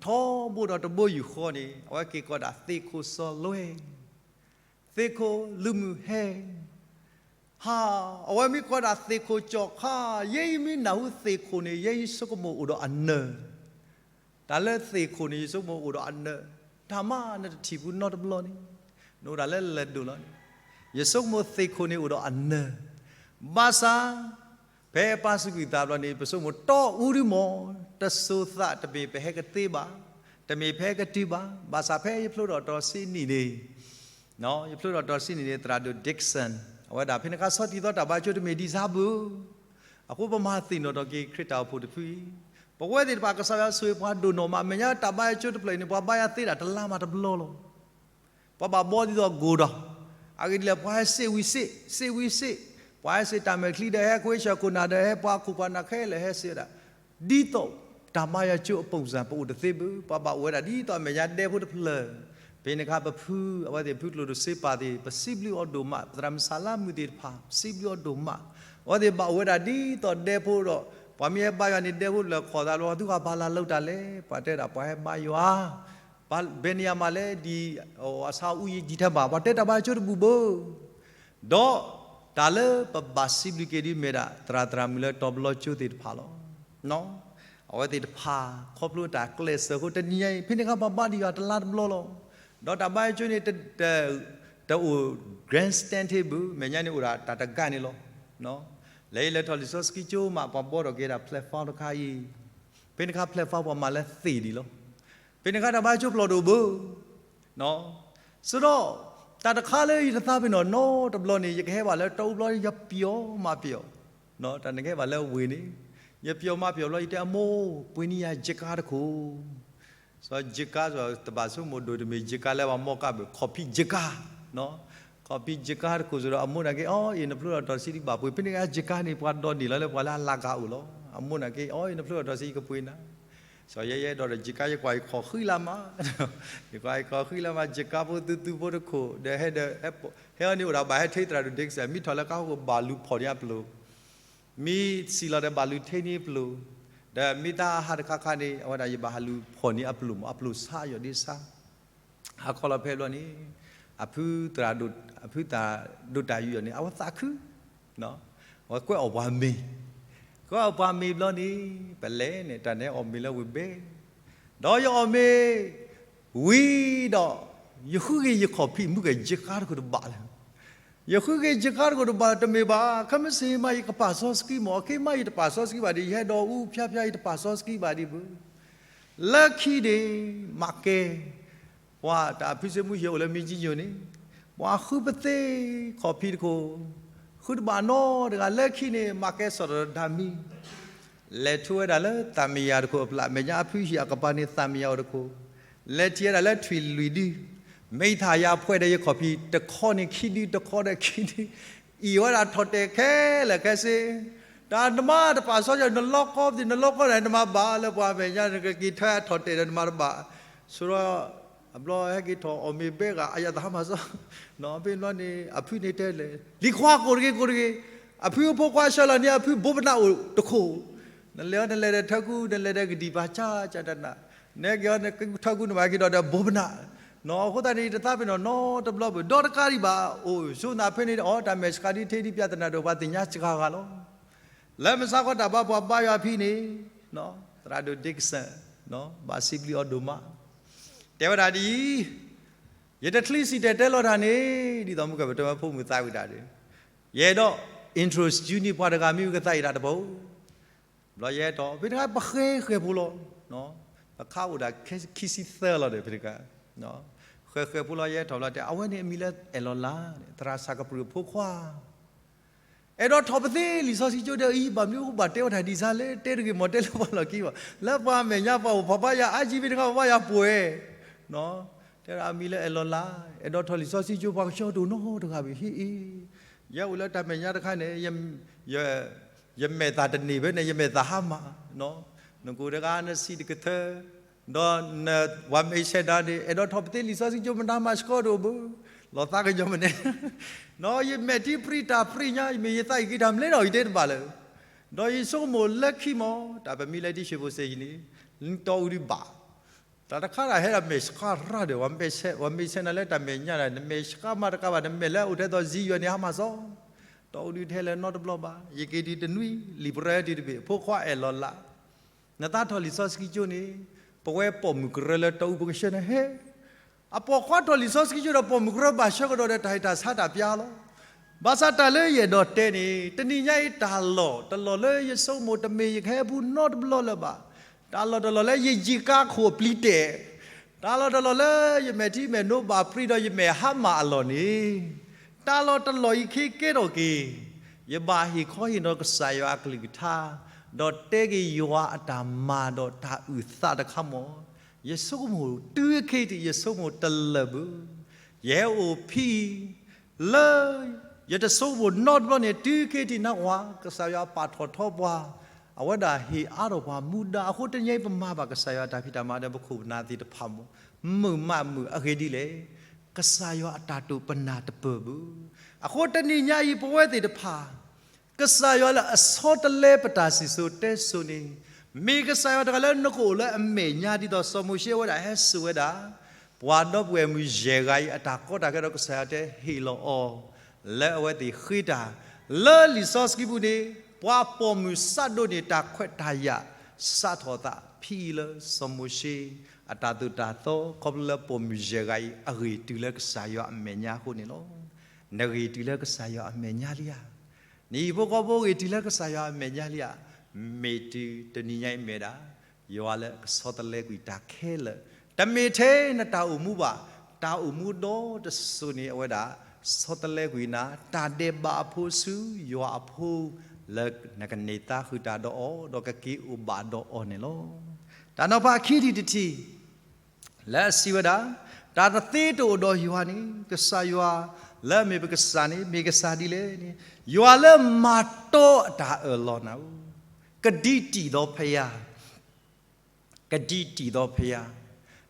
ထီဘိဒီးတဘိယူၢ်ဃီန့ၣ် အဝဲက့ၤကိးဒၣ်သ့ၣ်ခိၣ်စီၤလွဲ, သ့ၣ်ခိၣ်လုၢ်မုၢ်ဟဲ, ဟါ, အဝဲမ့ၢ်ကိးဒၣ်သ့ၣ်ခိၣ်ကၠီၣ်ခါ, ယဲယမ့ၢ်နၢ်ဟူသ့ၣ်ခိၣ်န့ၣ် ယဲယဆိကမိၣ်အိၣ်ဒီးအနၢၤ, တၢ်လၢသ့ၣ်ခိၣ်န့ၣ် ယဆိကမိၣ်အိၣ်ဒီးအနၢၤ, တၢ်မၤနတထံၣ်ပူၤနီတဘျီန့ၣ်, နအိၣ်ဒၣ်လၢလၢၢ်ဒိၣ်လီၤန့ၣ်, ယဆိကမိၣ်သ့ၣ်ခိၣ်န့ၣ်အိၣ်ဒီးအနၢၤ, ဘၣ်ဆၣ် ဖဲပၢ်စူးကွံာ်သးဘျီန့ၣ် ပဆိကမိၣ်တီအူဒုမး, တစိၤသးတမ့ၢ်ပဟဲကသ့ဘၣ်, တမ့ၢ်ဖဲကတုၤဘၣ်, ဘၣ်ဆၣ်ဖဲယဖျိထီၣ်တီဆံနံၣ်န့ၣ်, ယဖျိထီၣ်တီဆံနံၣ်န့ၣ် သရၣ်ဒိၣ် Dixon အဝဲဒၣ် ဖဲန့ၣ်အခါဆီၣ်တံၢ်သီတၢ်ဘါကၠိတမ့ၢ်ဒ်ဆါဘၣ်. အဃိပမၤသ့ၣ်နီၣ်ထီၣ်က့ၤခရံာ်တၢ်အိၣ်ဖှိၣ်တဖုအံၤ, ပဝဲသ့ၣ်တဖၣ် ကစၢ်ယွၤဆိၣ်ဂ့ၤပှၤဒိၣ်နီၢ်မး, မဲာ်ညါတၢ်ဘါယွၤကၠိတဖျၢၣ်အံၤန့ၣ် ပှၤဘါယွၤသ့ဒၣ်တလါမးတဘျီလီၤ. ပှၤဘၣ်ဘှီဒ်သိးကိၢ်ဒီး, အဂ့ၢ်ဒ်လဲၣ် ပှၤဟဲစ့ဝံၤစ့, စ့ဝံၤစ့, ပှၤဟဲစ့တၢ်မဲာ်ချံဒီး ဟဲခွ့ဆၢခိၣ်နၢ်ဒီး ဟဲပှၤခိၣ်ပှၤနၢ်ခဲလၢာ်ဟဲစ့ဝဲဒၣ်, ဒ်သိးတၢ်ဘါယွၤကၠိအပိၣ်စၢ် ပအိၣ်တသ့ဘၣ်, ပှၤဘၣ်အိၣ်ဝဲဒၣ်ဒ်သိးအမဲာ်ညါဒဲဖိတဖျၢၣ်. ဖဲန့ၣ်အခါပဖု, အဝဲသ့ၣ်ဖုကျိၣ်ဒိၣ်စ့ပာ်သ့ၣ် ပစံးဘျုးအီၤဒိၣ်မး, သရၣ်မုၣ်ဆၣ်လါမုၣ်သ့ၣ်တဖၣ် ပစံးဘျုးအီၤဒိၣ်မး. အဝဲသ့ၣ်ဘၣ်အိၣ်ဝဲဒၣ်ဒ်သိးဒဲဖိဒီး ပှၤမ့ၢ်ဟဲဘါယွၤန့ၣ် ဒဲဖိတဖျၢၣ်ခိးသးလီၤ, သုကဘၣ်လၢ်လိာ်တၢ်လဲၣ်, ပှၤတဲဒၣ်ပှၤဟဲဘါယွၤ ဘၣ်ဘဲန့ၣ်ယမးလဲၣ်, ဒ်အဆါအူယံၤဒံထဲဘၣ်, ပှၤတဲတၢ်ဘါယွၤကၠိတဘူၣ်ဘၣ်. ဒီးတၢ်လၢပဘၣ်စံးဘျုးက့ၤဒ်မ့ၢ်ဒၣ် သရၣ်သရၣ်မုၣ်လၢတီၤပလီကၠိသ့ၣ်တဖၣ်လီၤ. အဝဲသ့ၣ်တဖၣ် ခီဖျိတၢ်ကျဲးစၢးအဃိ တနံၤညါအံၤ ဖဲန့ၣ်အခါပှၤဘါဒံးယွၤတလါတဘျီလီၤ. ဒီးတၢ်ဘါယွၤကၠိန့ၣ် တ, တ, တအိၣ် grandstand ထဲဘၣ်, မဲာ်ညါန့ၣ်အိၣ်ဒၣ်တၢ်တဂၤန့ၣ်လီၤ. လဲၤအံၤလဲၤထီၣ်လံာ်စီဆှံကၠိမး ပှၤဘှီထီၣ်က့ၤဒၣ် platform တခါအံၤ, ဖဲန့ၣ်အခါ platform ပှၤမၤလၢသ့ၣ်ဒံးလီၤ. ဖဲန့ၣ်အခါတၢ်ဘါယွၤကၠိဖျိးဒိၣ်ဘၣ် စံးဒီး တၢ်တခါလၢယတသးပ့ၤနီၣ်နီတဘျီန့ၣ် ယကဟဲဘၣ်လၢတီအူဘျီ ယပျီမးပျီ, တၢ်န့ၣ်ကဟဲဘၣ်လၢဝ့ၢ်န့ၣ်, ယပျီမးပျီဘျီ ယတဲအမိၢ် ပှ့ၤန့ၢ်ယၤယကါတခိၣ်, စီၤယကါ တဘၣ်ဆိကမိၣ်ဒိၣ်တမ့ၢ်ယကါလၢပှၤမီၢ်ကါဘၣ် ခီၣ်ဖံးယကါ, ခီၣ်ဖံးယကါတခိၣ်စ့ၢ်ဒီး အမိၢ်န့ၣ်က့ၤ အီ အံၤနဖျိထီၣ်တီဆံဒံးဘၣ်ပှ့ၤ, ဖဲန့ၣ်ယကါန့ၣ် ပှၤဒိးန့ၢ်လီၤလၢပှၤလၢအလၤကအိၣ်လီၤ. အမိၢ်န့ၣ်က့ၤ အီ အံၤနဖျိထီၣ်တီဆံယကပှ့ၤနၤ စီၤယဲယဲဒီးယကါ ယကွၢ်ယခီၣ်ဃံလၤမး, ယကွၢ်ယခီၣ်ဃံလၤမး ယကါဖိသူသူဖိတခိၣ်, ဒီးဟဲဒီး ဟဲအီၤန့ၣ်အိၣ်ဒၣ်ဘၣ်ဟဲထံသရၣ်ဒိၣ်ဒ့ကစၢ် မ့ၢ်ထီၣ်လၢကါဟီၣ်ခိၣ်ဘၣ်လူၤဖီၣ်န့ၢ်အပျိၢ်, မ့ၢ်စံၣ်လီၤဒီးဘၣ်လူၤထံန့ၢ်အပျိၢ်, ဒီးမ့ၢ်တၢ်ဟးတခါခါန့ၣ် အဝဲဒၣ်ယဘၣ်ဟးလူၤဖီၣ်န့ၢ်အပျိၢ်မး အပျိၢ်ဆါယီၤဒ့ဆါ ဟးခီလီၤဖဲဘျီန့ၣ် အဖုသရၣ်ဒိၣ် အဖုသရၣ်ဒိၣ်တၢ်ယူးယီၣ်န့ၣ် အဝဲသးခု, အဝဲကွဲးအီၣ်ပှၤမ့ၤ, ကွဲးအီၣ်ပှၤမ့ၤဘျီန့ၣ် ပလဲၤန့ၣ် တၢ်န့ၣ်အီၣ်မ့ၤလၢဝ့ၢ်ဘဲ, ဒီးယအီၣ်မ့ၤ ဝံၤဒီး ယဃုက့ၤယခီၣ်ဖံးမုၢ်ကယကါတခိၣ်တဘၣ်လၢၤ, ယဃုက့ၤယကါတခိၣ်တဘၣ်လၢၤ တမ့ၢ်ဘၣ် ခဲမုၢ်ဆ့ၣ်မး ယကပာ်စီဆှံမး ခဲမး ယတပာ်စီဆှံဘၣ်ဒံး ယဟဲဒီးအူဖျါဖျါ ယတပာ်စီဆှံဘၣ်ဒံးဘၣ် လၢခံန့ၣ် မၤကဲ ပှၤတၢ်ဖုစ့မူဟံၣ်အိၣ်လၢမံကံယိၤန့ၣ် ပှၤဃုပသ့ခီၣ်ဖံးတခိၣ်, ဃုတဘၣ်နီတဂၤ လၢခံန့ၣ် မၤကဲစီၣ်ထီၣ်ဒီးဒၣ်မံၤ, လဲၤထူဝဲဒၣ်လၢသးမံယၤတခိၣ်အပျၢ် မဲာ်ညါအဖုဟံၣ်အကပၤန့ၣ်သးမံယၤအိၣ်တခိၣ်, လဲၤထံၣ်ဝဲဒၣ်လၢထွံၣ်လွံၢ်ဒု, မ့ၢ်ထးယၤဖှဲးဒီးယခီၣ်ဖံး တခီန့ၣ်ခံဒု တခီဒီးခံဒု, အံၣ်ဝဲဒၣ်ထီၣ်တဲာ်ခဲလၢာ်ခဲဆ့, တၢ်နမါတပာ်စီဆှံ နလီကီပသ့ၣ် နလီကီန့ၣ် နမါဘၣ်လၢပှၤမဲာ်ညါ နကက့ၤထၢအထီၣ်တဲာ်ဒီးနမါတဘၣ်, ဆိဒီး အဘျီဟဲက့ၤထီၣ်အီၣ်မ့ၤဘဲဂၤ အယသးဟါမၢ်စီ, နီၢ်ဖဲဘျီန့ၣ် အဖုန့ၣ်တဲလဲၣ် လံၤခွါကိးတဂ့ၤကိးတဂ့ၤ, အဖုအဖိခွါဆှၢလီၤန့ၢ်အဖုဘိပနၢ်အိၣ်တခိၣ်, နလဲၤအီၤနလဲၤဒီးထၢကူ နလဲၤဒီးကဒံၣ်ပာ်စၢ်ကၢ်တနၢ်, နဟဲက့ၤအီၤနထၢကူ နဘၣ်က့ၤဒီးဒီးဘိပနၢ်, နီၢ်အဃိသတးန့ၣ် ယတသးပ့ၤနီၣ်နီတဘျီဘၣ် ဒီးတကးဒံးဘၣ် အိၣ်ဆိနၤဖဲန့ၣ်ဒီး အီ တၢ်မဲာ်ဆှးဒ်ထဲဒ်ပျၢ်သနၢ်ဒီး ပှၤသ့ၣ်ညါစှၤဂၤလီၤ. လၢမုၢ်ဆါခီတၢ်ဘါပှၤဘါယွၤဖဲန့ၣ်, သရၣ်ဒိၣ် Dixon ဘၣ်စံးဘျုးအီၤဒိၣ်မး, တဲဝဲဒၣ်ဒ်အံၤ, ယတချံစံၣ်တဲၤတဲလီၤတၢ်န့ၣ် ဒ်သိးမုၢ်ကပတဲဝဲဖိမုၣ်သးဝံၣ်တၢ်ဒီး, ယအဲၣ်ဒိး introduce န့ၢ်ပှၤတဂၤမ့ၢ်ဝံၤကသးအံၤတၢ်တပူၤ, ဘျီယဲထီၣ် ဖဲတခါပဃဲဃဲၤဖိလီၤ, ပခါအိၣ်ဒၣ်ခံဆံသၢလီၤဒီး ဖဲတခါ, ဃဲၤဃဲၤဖိလီၤ ယဲထီၣ်ဘျီတဲ အဝဲန့ၣ်အမံၤလၢအဲၣ်လီၤလး, သရၣ်စၢ်ကပြုၢ်အဖိခွါ အဲၣ်ဒိးထီၣ်ပသ့လံာ်စီဆှံကၠိဒီးအံၤ ဘၣ်မနုၤအဃိဘၣ်တဲဝဲတၢ်ဒ်ဆါလဲၣ်, တဲတဂ့ၤမ့ၢ်တဲလၢပှၤလီၢ်ခံဘၣ်, လၢပှၤမဲာ်ညါပှၤအိၣ်ဖှီၣ်ဘါယွၤ အါကံဖဲတခါပဘါယွၤပှဲၤ, တဲဒၣ်အမံၤလၢအဲၣ်လီၤလး, အဲၣ်ဒိးထီၣ်လံာ်စီဆှံကၠိ ပှၤကဆှီတအိၣ်နီတဂၤဘၣ်ဟံၣ်အံၤ, ယဲအိၣ်လၢတၢ်မဲာ်ညါတခါန့ၣ် ယမဲာ်သၣ်တန့ၢ်ဖဲန့ၣ် ယမဲာ်သၣ်ဟါမၢ်, နကိးတဂၤနစံးတကထၢ, ဒီးနဝၤမ့ၢ်ဆဲးဒၣ်န့ၣ် အဲၣ်ဒိးထီၣ်ပသ့လံာ်စီဆှံကၠိမတၤမၤဆှီတအိၣ်ဘၣ်, လီၤသးကညီၤမနဲ, နီၢ်ယမဲာ်ထံပြံတၢ်ပြံညါ ယမ့ၢ်ယသးအံၤက့ၤတၢ်မနုၤဒီး ယတဲတဘၣ်လၢၤ, ဒီးယဆိကမိၣ်လၢခံမး တၢ်ပမံလၢတံၢ်ဆံးဖိစဲးယံၤန့ၣ် လံတီအူဒံးဘၣ်, တၢ်တခါတၢ်ဟဲဒၣ်မဲာ်ဆှးရၣ်ဒီး ဝၤမ့ၢ်ဆဲးနၤလၢတၢ်မဲာ်ညါဒၣ် နမဲာ်ဆှးမးတကးဘၣ် နမဲာ်လၢအိၣ်ထဲသိးစံယွၤန့ၣ် ဟါမၢ်စီ, တီအူဒံးတဟဲလၢၤနီတဘျီဘၣ်, ယက့ၤဒံးတနွံ လံာ်ပရၢတံၢ်တဘ့ၣ် အဖိခွါအဲၣ်လီၤလး နသးထီၣ်လံာ်စီဆှံကၠိန့ၣ် ပဝဲပိာ်မုၣ်ကရၢလၢတီအူပကဆှၢနၤဟဲ, အပိာ်ခွါထီၣ်လံာ်စီဆှံကၠိဒီး ပိာ်မုၣ်ကရၢဘၣ်ဆှၢကဒီးဒီးတၢ်ဟ့ၣ်တၢ်ဆါတၢ်ပျါလီၤ. ဘၣ်ဆၣ်တၢ်လၢယအဲၣ်ဒိးတဲန့ၣ် တနံၤညါအံၤတၢ်လီၢ်တလီၢ်လၢယဆိကမိၣ်တမ့ၢ်ယကဟဲပူၤနီတဘျီလၢၤဘၣ်. တၢ်လီၢ်တလီၢ်လၢယယံာ်ကါခိၣ်အပျံၤတဲာ်, တၢ်လီၢ်တလီၢ်လၢယမဲာ်ထံမဲာ်နိဘၣ်ပြံဒီးယမဲာ်ဟါမၢ်အလီၢ်န့ၣ်, တၢ်လီၢ်တလီၢ်အံၤခဲကဲထီၣ်က့ၤ ယဘၣ်ဟ့ၣ်ခီဟ့ၣ်နီၤကစၢ်ယွၤအကလုၢ်ကထါ, ဒီးတဲက့ၤယွၤအတၢ်မၤဒီးတၢ်အုၣ်သးတခါမၢ်. ယဆိကမိၣ်တုၤခဲအံၤ ယဆိကမိၣ်တလၢာ်ဘၣ်. ယဟဲအိၣ်ဖဲအံၤ လၢ ယတဆိကမိၣ်နီတဘျီန့ၣ် တုၤခဲအံၤနၢ်ဝၤ ကစၢ်ယွၤပာ်ထီၣ်ထီပှၤ, အဝဲဒၣ်ဟ့ၣ်အါထီၣ်ပှၤမူဒါအဃိ တနံၤအံၤပမၤဘၣ်ကစၢ်ယွၤတၢ်ဖံးတၢ်မၤဒီးပခိၣ်ပနၢ်သ့ၣ်တဖၣ်မၢ် မုာ်မးမုာ်အဂ့ၢ်ဒ်လဲၣ်. ကစၢ်ယွၤအတၢ်တိာ်ပနၢ်တပၢၢ်ဘၣ်. အဃိတနံၤညါအံၤပဝဲသ့ၣ်တဖၣ် ကစၢ်ယွၤလၢအဆီတလဲပတၢ်စံၣ်စိၤတဲစိၤန့ၣ် မ့ၢ်ကစၢ်ယွၤတဂၤလၢနကအိၣ်လၢအမဲာ်ညါ ဒ်သိးစီၤမိၤၡ့ဝဲဒၣ်ဟဲစိာ်ဝဲဒၣ် ပှၤဒီပုၢ်ဝဲၢ်မုၣ်ယဲၢ်ဂၤအံၤ အတၢ်ကီတၢ်ခဲဒီးကစၢ်ယွၤတဲဟ့ၣ်လီၤအီၤ လၢအဝဲသ့ၣ်ဃ့တၢ် လၢလံာ်စီဆှံပူၤန့ၣ် ပှၤပိာ်မုၣ်စးဒိၣ်န့ၣ် တၢ်ခွဲးတၢ်ယာ်စးထီၣ်အသး ဖဲအံၤလၢစီၤမိၤၡ့ အတၢ်သိၣ်တၢ်သီ ခီဖျိလၢပိာ်မုၣ်ယဲၢ်ဂၤအံၤ အဂ့ၢ်တုၤလၢကစၢ်ယွၤအမဲာ်ညါအဃိန့ၣ်လီၤ. နဂ့ၢ်တုၤလၢကစၢ်ယွၤအမဲာ်ညါလံဧါ. နဟံၣ်ဖိဃီဖိဂ့ၢ်တုၤလၢကစၢ်ယွၤအမဲာ်ညါလံဧါ. မ့ၢ်တုၤတနံၤညါအံၤမ့ၢ်ဒၣ် ယွၤလၢကဆီတလဲကွံာ်တၢ်ခဲလၢာ်, တမ့ၢ်ထဲနတၢ်အိၣ်မူဘၣ်, တၢ်အိၣ်မူဒီတစိၤန့ၣ် အဝဲဒၣ် ဆီတလဲကွံာ်နၤ, တၢ်ဒဲးဘးအဖိဆူယွၤအဖိ, လၢနကန့ၢ်သါဃုာ်တၢ်ဒီးအီၤ ဒီးကက့ၤအိၣ်ဘၣ်ဒီးအီၤန့ၣ်လီၤ. တၢ်နီၤဖးခံထံၣ်တထံၣ် လၢအစံးဝဲဒၣ်, တၢ်တသ့တအိၣ်ဒီးယွၤန့ၣ် ကစၢ်ယွၤလၢအမ့ၢ်ပကစၢ်န့ၣ် မ့ၢ်ကစၢ်ဒ်လဲၣ်န့ၣ်, ယွၤလၢမၤတီအတၢ်အၢၣ်လီၤနၤဧၢ, ကဒံတံၢ်ဒီးဖယၤ, ကဒံတံၢ်ဒီးဖယၤ.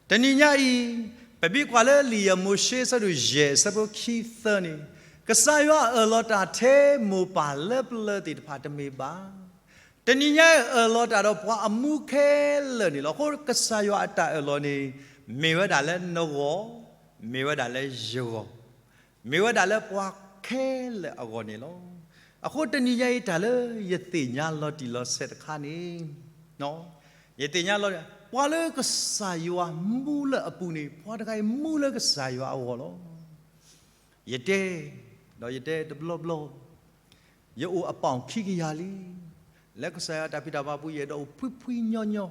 တနံၤညါအံၤ ပမ့ၢ်ကွၢ်လၢလံာ်ယဲၢ်မိၤၡ့အဆၢဒိၣ်ယဲၢ်အဆၢဖိခံသၢန့ၣ်, ကစၢ်ယွၤအၢၣ်လီၤတၢ်ထဲမိၢ်ပၢ်လၢပျၢၤသ့ၣ်တဖၣ်တမ့ၢ်ဘၣ် တနံၤညါအံၤအၢၣ်လီၤတၢ်ဒီးပှၤအမူခဲလၢာ်န့ၣ်လီၤ. အဃိကစၢ်ယွၤအတၢ်အၢၣ်လီၤန့ၣ် မ့ၢ်ဝဲဒၣ်လၢနဂီၢ်, မ့ၢ်ဝဲဒၣ်လၢယဂီၢ်, မ့ၢ်ဝဲဒၣ်လၢပှၤခဲလၢာ်အဂီၢ်န့ၣ်လီၤ. အဃိတနံၤညါအံၤတၢ်လၢယသ့ၣ်ညါလီၤတံၢ်လီၤဆဲးတခါန့ၣ်, ယသ့ၣ်ညါလီၤ, ပှၤလၢကစၢ်ယွၤမူလၢအပူၤန့ၣ် ပှၤတဂၤအံၤမူလၢကစၢ်ယွၤအဂီၢ်လီၤ. ယတဲ, ဒီးယတဲတဘျီဘျီ, ယအိၣ်အပီၣ်ခံကယၤလံ, လၢကစၢ်ယွၤတၢ်ဖံးတၢ်မၤပူၤ ယအဲၣ်ဒိးအိၣ်ဖှံဖှံညီညီ,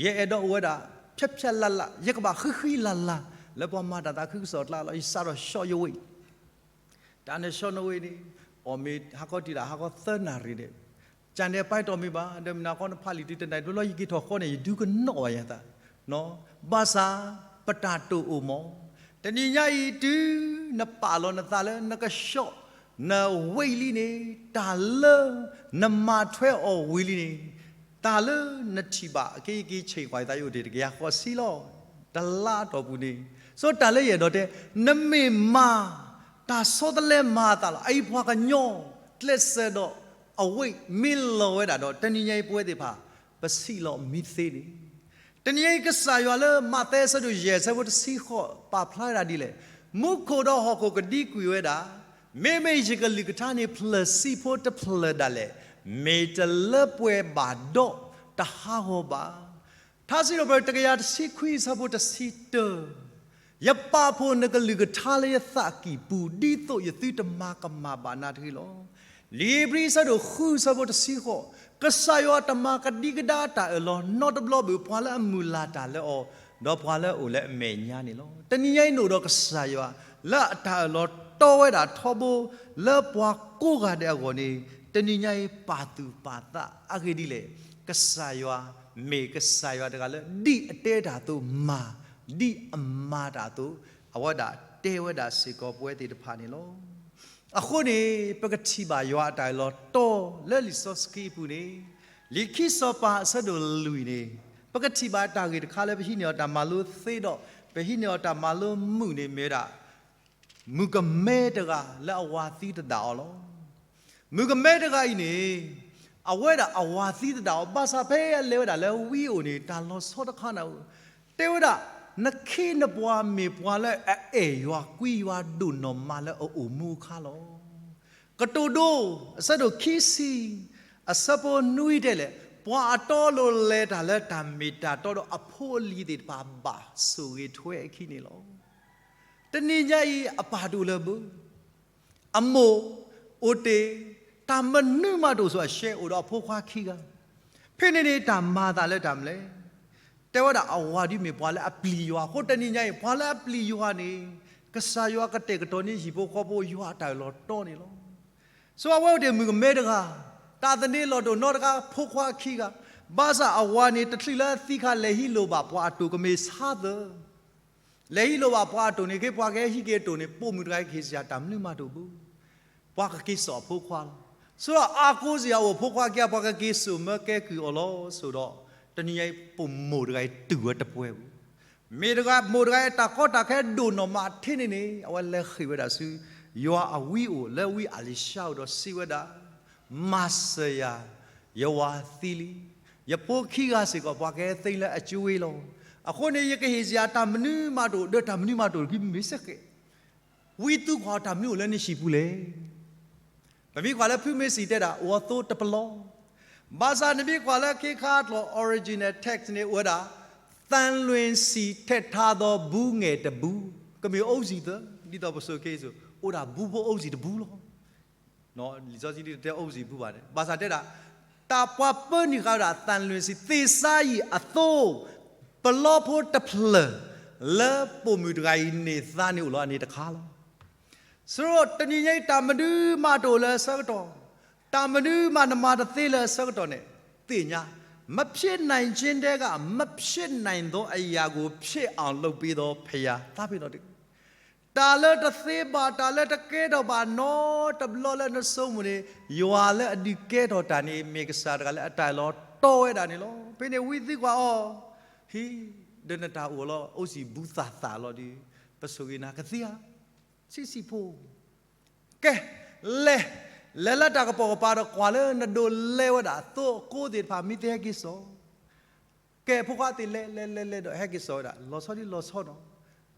ယအဲၣ်ဒိးအိၣ်ဝဲဒၣ် ဖျါဖျါလၢ်လၢ်, ယကဘၣ်ဃံဃံလၤလၤ, လၢပှၤမၤတၢ်သးခုကစီၣ်အကျါလီၤ. ယစးထီၣ် short wave, တၢ်န့ၣ် short wave န့ၣ်, အီၣ်မ့ၢ်ဟါခီတုၤလၢဟါခီသၢနၣ်ရံၣ်န့ၣ်, ကၢ်န့ၣ်ပၢ်တီၢ်မ့ၢ်ဘၣ်, ဒီးမနၤဃီနဖးလံာ်တုၤတနၣ်ရံၣ်တဘျီလီၤ ယက့ၤထီၣ်ဃီန့ၣ် ယဒုကနီၣ်ဘၣ်ယၤသး, ဘၣ်ဆၣ် ပတၢ်တိာ်အိၣ်မး, တနံၤညါအံၤတုၤနပာ်လီၤနသးလၢနက short, န wave လံန့ၣ်, တၢ်လၢနမၤထွဲအီၤဝံၤလံန့ၣ်, တၢ်လၢနထံၣ်ဘၣ် အက့ယက့ၤဆ့ၣ်ကွၢ်ယသး ယအိၣ်တ့ၢ်တကယၤဃိးဆံလီၤ. တလါအတီၢ်ပူၤန့ၣ်, ဆိတၢ်လၢယအဲၣ်ဒိးတဲ, နမ့ၢ်မၤ တၢ်ဆီတလဲမၤအသးလီၤ. အအံၤပှၤကညီ ကျဲးစၢးဒီး အဝဲ မ့ၢ်လီၤဝဲဒၣ်ဒီး တနံၤညါအံၤပဝဲသ့ၣ်တဖၣ် ပဆံးလီၤမံသ့န့ၣ်, တနံၤညါအံၤကစၢ်ယွၤလၢမးသဲအဆၢဒိၣ်ယဲၢ်အဆၢဖိတဆံဃိး ပာ်ဖျါဝဲဒၣ်ဒ်လဲၣ်, မူခိၣ်ဒီးဟီၣ်ခိၣ်ကဒံကွံာ်ဝဲဒၣ်, မ့မ့ၢ်ယကလုၢ်ကထါန့ၣ် ဖျၢၣ်ဆံဖိတဖျၢၣ်ဒၣ်လဲာ် မ့ၢ်တလၢပှဲၤဘၣ်ဒီးတဟးဂီၤဘၣ်. ထါစံးထီၣ်ပတြၢၤ တကယၤတဆံခွံအဆၢဖိတဆံတၢ, ယပာ်ဖှိၣ်နကလုၢ်ကထါလၢယသးကံၢ်ပူၤ ဒ်သိးယသုတမၤကမၣ်ဘၣ်နၤတဂ့ၤလီၤ. လံာ်ဧ့ၤဘြံၤအဆၢဒိၣ်ဃုအဆၢဖိတဆံဃိး, ကစၢ်ယွၤတမၤကဒံကဒါတၢ်အၢၣ်လီၤနီတဘျီဘၣ် ပှၤလၢအမုၢ်လၢ်တၢ်လၢအီၤ, ဒီးပှၤလၢအအိၣ်လၢအမဲာ်ညါန့ၣ်လီၤ. တနံၤညါအံၤနအိၣ်ဒီးကစၢ်ယွၤ လၢအတၢ်အၢၣ်လီၤတီဝဲဒၣ်ထီဘိ လၢပှၤကိးဂၤဒဲးအဂီၢ်န့ၣ်, တနံၤညါအံၤပာ်သူၣ်ပာ်သးအဂ့ၢ်ဒ်လဲၣ်, ကစၢ်ယွၤ မ့ၢ်ကစၢ်ယွၤတဂၤလၢ ဒ်အတဲတၢ်အသိးမၤ, ဒ်အမၤတၢ်အသိး, အဝဲဒၣ်တဲဝဲဒၣ်စ့ၢ်ကီးပဝဲသ့ၣ်တဖၣ်န့ၣ်လီၤ. အဃိန့ၣ် ပကထံၣ်ဘၣ်ယွၤအတၢ်အၢၣ်လီၤတီလၢလံာ်စီဆှံအပူၤန့ၣ်, လံာ်ခံစီၤပၤအဆၢဒိၣ်လွံၢ်န့ၣ်, ပကထံၣ်ဘၣ်တၢ်ဂ့ၢ်တခါလၢပဟံးန့ၢ်အီၤတၢ်မၤလိသ့ဒီး ပဟံးန့ၢ်အီၤတၢ်မၤလိမုာ်န့ၣ်မ့ၢ်ဝဲဒၣ် မုၣ်ကမဲတဂၤလၢအဝၤသံသဒၣ်အီၤလီၤ. မုၣ်ကမဲတဂၤအံၤန့ၣ်, အဝဲဒၣ်အဝၤသံသဒၣ်အီၤ ဘၣ်ဆၣ်ဖဲအလဲၤဝဲဒၣ်လၢဝံအိၣ်န့ၣ် တၢ်လီၤဆီတခါန့ၣ်, တဲဝဲဒၣ်, နခ့နပှၤမ့ၢ်ပှၤလၢအအဲၣ်ယွၤကွံယွၤဒိၣ်နီၢ်မးလၢအအိၣ်မူအခါလီၤ. ကတိၤဒိ အဆၢဒိၣ်ခံဆံ အဆၢဖိနွံတဲလဲၣ်, ပှၤအတီအလိၤလဲၤတၢ်လၢတၢ်မ့ၢ်တၢ်တီဒီးအဖိအလံၤသ့ၣ်တဖၣ်ဘၣ်ဆိၣ်ဂ့ၤထွဲအခံန့ၣ်လီၤ. တနံၤညါအံၤအပၢ်တအိၣ်လၢၤဘၣ်. အမိၢ်အိၣ်တ့ၢ်, တၢ်မနုၤမးတအိၣ်ဆိးအရှဲအိၣ်ဒီးအဖိခွါခံဂၤ, ဖဲန့ၣ်န့ၣ် တၢ်မၤအသးလၢတၢ်မနုၤလဲၣ်. တဲဝဲဒၣ် အဝၤဒုးမ့ၢ်ပှၤလၢအပျံၤယွၤအဃိ တနံၤညါအံၤ ပှၤလၢအပျံၤယွၤန့ၣ် ကစၢ်ယွၤကတဲာ်ကတီၤန့ၢ်ဟံၣ်ဖိဃီဖိယွၤအတၢ်အၢၣ်လီၤတီန့ၣ်လီၤ. ဆိအဝဲအိၣ်တ့ၢ်မုၣ်ကမဲတဂၤ, တၢ်သန့ၤလီၤတိၢ်နီတဂၤ ဖိခွါခံဂၤ, ဘၣ်ဆၣ်အဝၤန့ၣ် တချုးလၢအသံခါ လဲၤဟံးလိာ်ဘၣ်ပှၤအတိၢ်ကမ့ၢ်ဆါသၢ လဲၤဟံးလိာ်ဘၣ်ပှၤအတိၢ်န့ၣ် က့ၤပှၤကဟဲဟံးက့ၤအတိၢ်န့ၣ် ပိာ်မုၣ်တဂၤအံၤကဟ့ၣ်စ့ၢ်တၢ်မနုၤမးတအိၣ်ဘၣ်. ပှၤကက့ၤစိာ်အဖိခွါလီၤ. ဆိဒီးအါကိးစ့ၢ်အအိၣ်ဖိခွါခံဂၤ ပှၤကက့ၤစိာ်မၢကဲကုၢ်အီၤလီၤ. ဆိဒီး တနံၤညါအံၤ ပိာ်မုၣ်တဂၤအံၤတုၤဝဲတပှဲၤဘၣ်. မ့ၢ်တဂၤ မိၢ်တဂၤအံၤ တၢ်ကီတၢ်ခဲဒိၣ်နီၢ်မးထဲန့ၣ်န့ၣ် အဝဲလဲၤဃ့ၢ်ဝဲဒၣ်ဆူ ယွၤအဝံအိၣ် လၢဝံအလံၤၡါအိၣ်ဒီးစံးဝဲဒၣ်, မၤစၢၤယၤ, ယဝၤသံလံ. ယဖိခံဂၤစ့ၢ်ကီး ပှၤကဟဲသ့လၢအကၠိဝ့လီၤ. အဃိန့ၣ် ယကဟ့ၣ်စ့ၢ်တၢ်မနုၤမးတအိၣ်, ဒီးတၢ်မနုၤမးတအိၣ်တဂ့ၤ မ့ၢ်စ့ၢ်ကီး ဝံသးစူၤကွၢ်တၢ်မနုၤအိၣ်လၢနဟံၣ်ပူၤလဲၣ်. ပမ့ၢ်ကွၢ်လၢဖုမ့ၢ်စံၣ်တဲဒၣ် အိၣ်အသိတပလီ, ဘၣ်ဆၣ်နမ့ၢ်ကွၢ်လၢခ့ခါအကျိာ် original text န့ၣ် အိၣ်ဝဲဒၣ် သံလွင်ၢ်ဆံၣ်ထဲးထားသောဘူးငယ်တဘူး, ကမ့ၢ်အိၣ်စံၣ်သၢ, ဒ်သိးပစိၤခဲအံၤစိၤ အိၣ်ဒၣ်ဘူးဖိအိၣ်စံၣ်တဘူးလီၤ. လံာ်စီဆှံတဲအိၣ်စံၣ်ဘူးဘၣ်န့ၣ် ဘၣ်ဆၣ်တဲဒၣ် တၢ်ပှၤပၢနုာ်ဃာ်ဝဲဒၣ် သံလွင်ၢ်ဆံၣ် သ့ၣ်စါယံာ်အသိ ပလီဖိတဖျၢၣ် လၢပိာ်မုၣ်တဂၤအံၤန့ၢ်သါန့ၣ်အိၣ်လီၤ အန့ၣ်တခါလီၤ. ဆိဒီးတနံၤညါအံၤ တၢ်မနုၤမးတအိၣ်လၢအဆၢကတီၢ်, တၢ်မနုၤမးနမၤတသ့လၢအဆၢကတီၢ်န့ၣ် သ့ၣ်ညါ, မဖြစ်နိုင်ခြင်းထဲက မဖြစ်နိုင်သောအရာကို ဖြစ်အောင်လုပ်ပေးသောဘုရား သးပ့ၤနီၣ်တက့ၢ်. တၢ်လၢတသ့ဘၣ်, တၢ်လၢတကဲထီၣ်ဘၣ်နီတဘျီလၢနဆိကမိၣ်န့ၣ် ယွၤလၢအဒုးကဲထီၣ်တၢ်န့ၣ် မ့ၢ်ကစၢ်တဂၤလၢအတၢ်အၢၣ်လီၤတီဝဲဒၣ်န့ၣ်လီၤ. ဖဲန့ၣ်ဝံသးစူၤကွၢ်အီၤ, ဟံ, ဒီးနတၢ်အိၣ်လီၤ အိၣ်စံၣ်ဘူးသးသးလီၤဒီး ပဆိၣ်ဂ့ၤနၤကသ့ဧါ, ဆံးဆံးဖိ ကဲ, လဲၤ, လဲၤလၢတၢ်ကပိာ်ကပၤဒီးကွၢ်လၢနဒိးလဲဝဲဒၣ် သိအကိးသ့ၣ်တဖၣ်မ့ၢ်သ့ဟဲက့ၤစိာ်, ကဲဖိခွါသ့ၣ်လဲၤ လဲၤ လဲၤ လဲၤဒီးဟဲက့ၤစိာ်ဝဲဒၣ် လီၤဆီဒ်လီၤဆီနီၤ,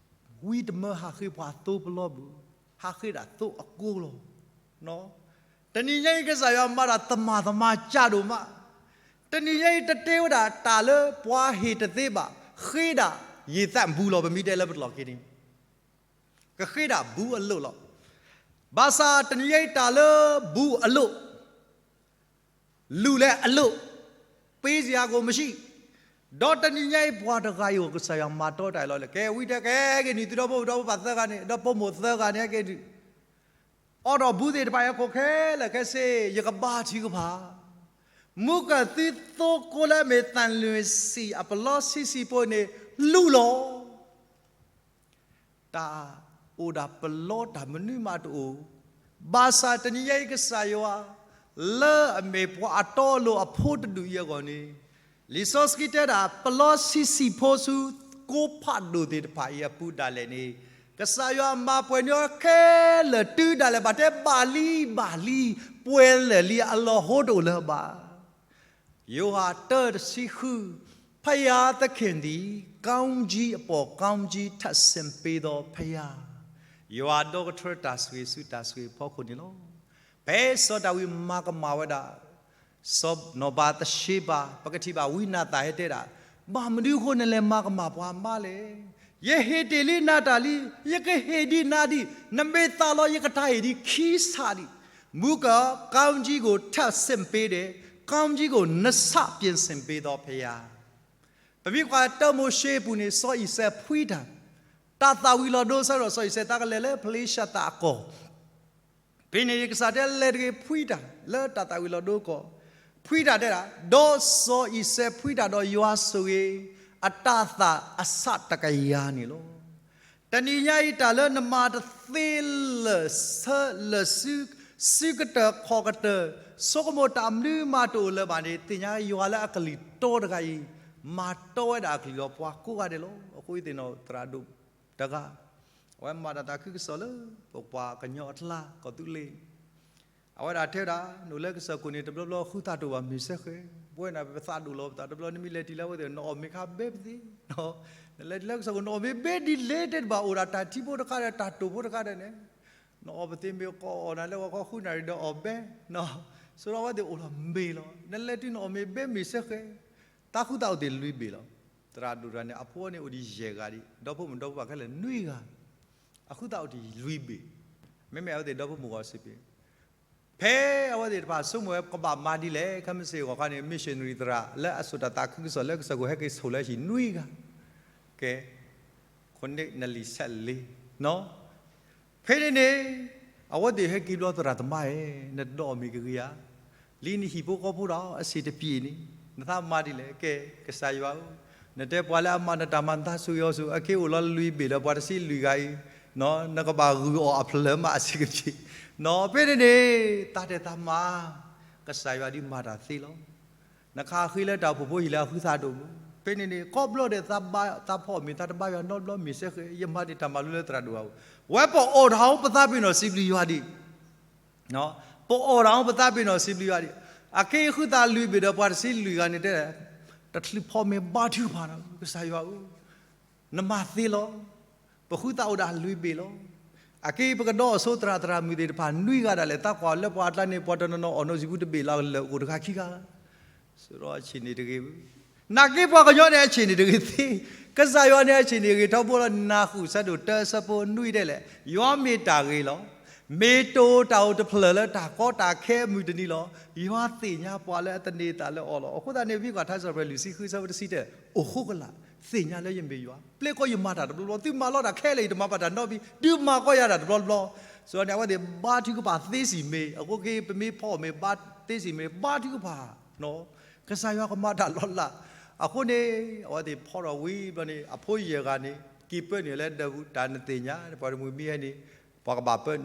ဝံတမၢဟးဃ့ပှၤသိပလီပူၤ, ဟးဃ့ဒၣ်သိအကိးလီၤ. တနံၤညါအံၤကစၢ်ယွၤမၤတၢ်သမၣ်သမါကၢ်ဒိၣ်မး, တနံၤညါအံၤတတဲဝဲဒၣ်တၢ်လၢပှၤဟ့ၣ်တသ့ဘၣ်, ဃ့ဒၣ်ယံာ်သးဘူးလီၤ ပမ့ၢ်တဲလၢပတလီၢ်ခံန့ၣ် ကဃ့ဒၣ်ဘူးအလိၣ်လီၤ. ဘၣ်ဆၣ်တနံၤညါအံၤတၢ်လၢဘူးအလိၣ်, လူလဲအလိၣ်, ပေးစရာကိုမရှိ, ဒီးတနံၤညါအံၤပှၤတဂၤအံၤ ကစၢ်ယွၤမၤတီတၢ်အံၤလီၤလၢ ကဲဝံတဲကဲက့ၤနုာ်သုဒီဖိဒီဖိပၢ်သၢဂၤန့ၣ် ဒီးဖိမိၢ်သၢဂၤန့ၣ် ဟဲက့ၤဒုး အိးထီၣ်ဘူးသ့ၣ်တဖၣ်အံၤအခိၣ်ခဲလၢာ်ခဲဆ့ ယကဘါထုကဖၣ်, မုၢ်ကၢၢ်သုသိကိးလၢအမ့ၢ်သံလွင်ၢ်ဆံၣ်အပလီဆံးဆံးဖိန့ၣ် လူလီၤ. တၢ်အိၣ်ဒၣ်ပလီတၢ်မနုၤမးတအိၣ်, ဘၣ်ဆၣ်တနံၤညါအံၤကစၢ်ယွၤ လၢအမ့ၢ်ပှၤအတီအလိၤအဖိတဒူၣ်အံၤအဂီၢ်န့ၣ်, လံာ်စီဆှံတဲဒၣ် ပလီဆံးဆံးဖိဆူ ကိးဖးဒိၣ်သ့ၣ်တဖၣ်အံၤအပူၤဒၣ်လဲာ်န့ၣ်, ကစၢ်ယွၤမၤပှဲၤန့ၢ်အီၤခဲလၢာ်တုၤဒၣ်လဲာ် ဘၣ်တဲဘၣ်လံဘၣ်လံ, ပှဲၤလၢာ်လံအလီၢ်ဟိတအိၣ်လၢၤဘၣ်. ယိၤဟၣ်တၢတဆံဃု, ဘုရားသခင်သည် ကောင်းကြီးအပေါ် ကောင်းကြီး ထပ်ဆင့်ပေးသောဘုရား, ယွၤဒီကထြၢတၢ်ဆိၣ်ဂ့ၤဆူတၢ်ဆိၣ်ဂ့ၤဖီခိၣ်န့ၣ်လီၤ. ဖဲစီၤဒၤဝံးမၤကမၣ်ဝဲဒၣ် စီၤနီၤဘၤသရှ့ဘၤ ပကထံၣ်ဘၣ်ဝံနၤသၣ်ဟဲတဲဒၣ်, ဘၣ်မနုၤအဃိနလဲၤမၤကမၣ်ပှၤမါလဲၣ်. ယဟ့ၣ်တ့ၢ်လံနၤတၢ်လံ, ယကဟ့ၣ်ဒံးနၤဒံး, နမ့ၢ်သးလီၤ ယကတၢ်ဟ့ၣ်ဒံးခံဆးဒံး, မုၢ်ကၢၢ် ကောင်းကြီးကို ထပ်ဆင့်ပေးတယ်, ကောင်းကြီးကို နှစ်ဆ ပြင်ဆင်ပေးသောဘုရား. ပမ့ၢ်ကွၢ်တၢမိၤၡ့အပူၤန့ၣ် စီၤအံၤစဲးဖှံတၢ်, တၢ်သၣ်ဝံၤလီၤဒိအဆၢကတီၢ် စီၤအံၤစဲးသးကလဲၤလၢဖလ့ၡသၣ်အကီၢ် ဖဲန့ၣ်ကစၢ်တဲလဲၤတဂ့ၤ ဖှံတၢ်လၢတၢ်သၣ်ဝံၤလီၤဒိအကီၢ်, ဖှံတၢ်တဲဒၣ်, ဒီးစီၤအံၤစဲးဖှံတၢ်ဒီးယွၤဆိၣ်ဂ့ၤ အတၢ်သၣ်အဆးတကယၤန့ၣ်လီၤ. တနံၤညါအံၤတၢ်လၢနမၤတသ့လၢာ်ဆၢလၢာ်ဆူ စုကတၢၢ်ခီၣ်ကတၢၢ် ဆိကမိၣ်တၢ်မနုၤမးတအိၣ်လၢၤဘၣ်န့ၣ် သ့ၣ်ညါယွၤလၢအကလုၢ်တီတဂၤအံၤ မၤတီဝဲဒၣ်အကလုၢ်ဒီးပှၤကိးဂၤဒဲးလီၤ. အဃိသ့ၣ်နီၣ်သရၣ်ဒိၣ်တဂၤ အဝဲမၤတၢ်သးခုကစီၣ်လၢ ပပှၤကညီအကျါ ကီၢ်သူလ့ၤ အဝဲဒၣ်တဲဝဲဒၣ် နအိၣ်လၢကစၢၢ်ခိၣ်န့ၣ် တဘျီဘျီဃုသးဒိၣ်ဘၣ်မ့ၢ်စ့ၢ်ကီး, ပဝဲန့ၣ် ပသးဒိၣ်လီၤပသး တဘျီနမ့ၢ်လဲၤတုၤလၢအဝဲသ့ၣ် နအီၣ်မ့ၤခါဘဲပသ့, နလဲၤတုၤလၢကစၢၢ်ခိၣ် နအီၣ်မ့ၤဘဲဒ်လဲၣ်တဲတဘၣ် အိၣ်ဒၣ်တၢ်ထံဖိတခါဒီး တၢ်တိာ်ဖိတခါဒီးန့ၣ်, နအီၣ်ပသ့မ့ၢ်ကီးအီၣ်နၤလၢဂီၤခီဃုနၣ်ရံၣ်ဒီးအီၣ်ဘဲ, ဆိဒီးအဝဲသ့ၣ်အိၣ်လီၤမ့ၤလီၤ. နလဲၤတုၤနအီၣ်မ့ၤဘဲမ့ၢ်စ့ၢ်ကီး, တၢ်ဃုသးအိၣ်သ့ၣ်လွံၢ်ဘ့ၣ်လီၤ. သရၣ်ဒိၣ်တဂၤန့ၣ် အဖိန့ၣ်အိၣ်ဒံးယဲၢ်ဂၤဒံး ဒီဖိမုၣ်ဒီဖိပၢ်ခဲလၢာ်နွံဂၤ, အဃုသးအိၣ်တ့ၢ်လွံၢ်ဘ့ၣ်, မ့မ့ၢ်အဝဲသ့ၣ်ဒီဖိမိၢ်ဂီၤစံးပ့ၤ, ဖဲအဝဲသ့ၣ်တဖၣ်ဆိကမိၣ်ဝဲကဘၣ်မၤဒ်လဲၣ်, ခဲမုၢ်ဆ့ၣ်ဂီၤခါန့ၣ် missionary သရၣ်လၢအစိာ်တၢ်သးခုကစီၣ်လၢကစၢၢ်ခိၣ်ဟဲက့ၤဆိၣ်လၢဟံၣ်နွံဂၤ, ကဲ, ခိၣ်နံၣ်နလံာ်ဆဲးလ့, ဖဲန့ၣ်န့ၣ် အဝဲသ့ၣ်ဟဲက့ၤဘျီ သရၣ်သမါဧၢ, နတဒိးအီၣ်မ့ၤကဂ့ၤဧါ, လံနဟံၣ်ဖိဃီဖိဒီးအဆံးတပျ့ၤန့ၣ် နသးမၤဒ်လဲၣ်, ကဲ, ကစၢ်ယွၤဧၢ, နတဲပှၤလၢအမၤနတၢ်မၤနသးဆိၣ်ဂ့ၤအီၤဆူၣ် အက့ၤအိၣ်လီၤလွံၢ်ဘ့ၣ်ဒီးပှၤတဆံလွံၢ်ဂၤအံၤ, နကဘၣ်ဂုာ်အီၤအဖျၢၣ်မးအဆံးကပျ့ၤ, ဖဲန့ၣ်န့ၣ် သးတဲသးမၤ, ကစၢ်ယွၤဒုးမၤတၢ်သ့လီၤ. နခးဃ့လၢတၢ်အိၣ်ဖှိၣ်ဖိဟံၣ်လၢအဃုသးဒိၣ်မး, ဖဲန့ၣ်န့ၣ် ကိးဘျီဒဲးသးဖီၣ်အီၣ်မ့ၤ သးတဘါယွၤနီတဘျီ, မ့ၢ်စဲဃဲ ယမၤန့ၢ်တၢ်မၤလိလၢသရၣ်ဒိၣ်အအိၣ်, ဝဲပအီၣ်တၢ်အီၤ ပသးပ့ၤနီၣ်စံးဘျုးယွၤဒံး ပအီၣ်တၢ်အီၤ ပသးပ့ၤနီၣ်စံးဘျုးယွၤဒံး, အက့ၤဃုသးလွံၢ်ဘ့ၣ်ဒီးပှၤတဆံလွံၢ်ဂၤန့ၣ်တဲ, တချုးဖီၣ်မ့ၤဘါထုကဖၣ်နီၤ ကစၢ်ယွၤဧၢ, နမၤသ့လီၤ. ပဃုသးအိၣ်ဒၣ်လွံၢ်ဘ့ၣ်လီၤ. အက့ၤပကဒီးအဆိသရၣ်သရၣ်မုၣ်သ့ၣ်တဖၣ်နွံဂၤဒၣ်လဲာ် သးကွၢ်လၢပှၤအကျါန့ၣ် ပှၤတနီၤနီၤအီၣ်နီၢ်စံာ်ပူၤတဘ့ၣ်လီၤ လၢအိၣ်တဂၤခံဂၤ ဆိဒီးအဆံးန့ၣ်တဂ့ၤဘၣ်. နာ်က့ပှၤကညီန့ၣ်အဆံးန့ၣ်တဂ့ၤသ့, ကစၢ်ယွၤန့ၣ်အဆံးန့ၣ်ဂ့ၤထီဘိလီၤ. နၢ်ဟူဆၢဒိၣ်တၢ ဆၢဖိနွံတဲလဲၣ်, ယွၤမ့ၢ်တၢ်ဂ့ၤလီၤ. မ့ၢ်တအိၣ်တၢ်အိၣ်တဖျၢၣ်လၢတၢ်ကီတၢ်ခဲအမုၢ်တနံၤလီၤ. ယွၤသ့ၣ်ညါပှၤလၢအသန့ၤသးလၢအီၤလီၤ. အဃိသတးန့ၣ် ပမ့ၢ်ကွၢ်ထါစံးပတြၢၤလွံၢ်ဆံဃု ဆၢဖိတဆံတဲ, အိၣ်ဃိကလာ် သ့ၣ်ညါလၢယမ့ၢ်ယွၤ, ပျဲကီယမၤတၢ်တဘျီဘျီ, သုမၤလီၤတၢ်ခဲလၢာ်အံၤ တမၤဘၣ်တၢ်နီတမံၤ, ဒုးမၤကီယၤတၢ်တဘျီတဘျီ. ဆိန့ၣ် အဝဲသ့ၣ်ဘါထုကဖၣ်သ့စံၣ်မ့ၤ, အဃိက့ၤ ပမ့ၢ်ဖီၣ်မ့ၤဘါသ့စံၣ်မ့ၤ ဘါထုကဖၣ်, ကစၢ်ယွၤကမၤတၢ်လီၤလး. အဃိန့ၣ် အဝဲသ့ၣ်ဖီၣ်ထီၣ်ဝံၤဘျီန့ၣ် အဖိယဲၢ်ဂၤန့ၣ် က့ၤပၢနုာ်လၢဒၢးပူၤ, တၢ်နသ့ၣ်ညါ ပှၤတမှံၤမံဟဲန့ၣ် ပှၤကဘၣ်ပၢ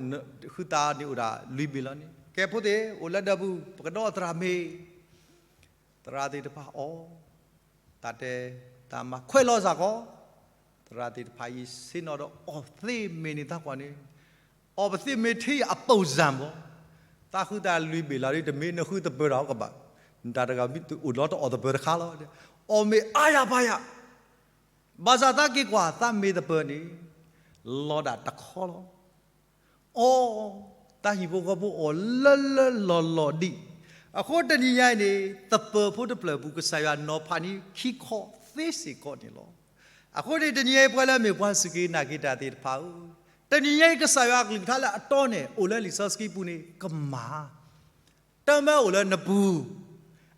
ဃုသးန့ၣ်အိၣ်ဒၣ်လွံၢ်ဘ့ၣ်လီၤန့ၣ်, ကဲဖိသ့ၣ် အိၣ်လၢဒၢးပူၤ ပကဒီးသရၣ်မ့ၤ သရၣ်သ့ၣ်တဖၣ်အီၣ်, တၢ်တဲတၢ်မၤခွဲးလီၤစ့ၢ်ကီး, သရၣ်သ့ၣ်တဖၣ်အံၤဆ့ၣ်နီၤဒီးအီၣ်သ့မ့ၤန့ၣ် သးကွၢ်န့ၣ်, အီၣ်ပသ့မ့ၤထဲအပိၢ်စၢ်ဘီ, သးဃုသးလွံၢ်ဘ့ၣ်လီၤဒီး တမ့ၢ်နဃုသပၢၤတၢ်ကဘၣ်, နတၢ်တဂၤမ့ၢ်အိၣ်ဒီးတအီၣ်သပၢၤတခါလီၤ, အီၣ်မ့ၤအါယၤပါယၤ ဘၣ်ဆၣ်သးက့ၤကွၢ်သးမ့ၤသပၢၤန့ၣ် လီၤဒၣ်တခီလီၤ. အီၣ်, သးဟံၣ်ဖိဃီဖိအီၣ်လၢလၢလီၢ်လီၢ်ဒံး, အဃိတနံၤညါအံၤန့ၣ် သပၢၤဖိတဖျၢၣ်ပူၤ ကစၢ်ယွၤနီၤဖးန့ၢ်ခံခီသ့စ့ၢ်ကီးန့ၣ်လီၤ. အဃိန့ၣ် တနံၤညါအံၤ ပှၤလၢအမ့ၢ်ပှၤစူၢ်က့ၤနာ်က့ၤတၢ်သ့ၣ်တဖၣ်ဧၢ, တနံၤညါအံၤကစၢ်ယွၤအကလုၢ်ကထါလၢအတီန့ၣ် အိၣ်လၢလံာ်စီဆှံပူၤန့ၣ် ကမၤ တမၢအိၣ်လၢနပူၤ,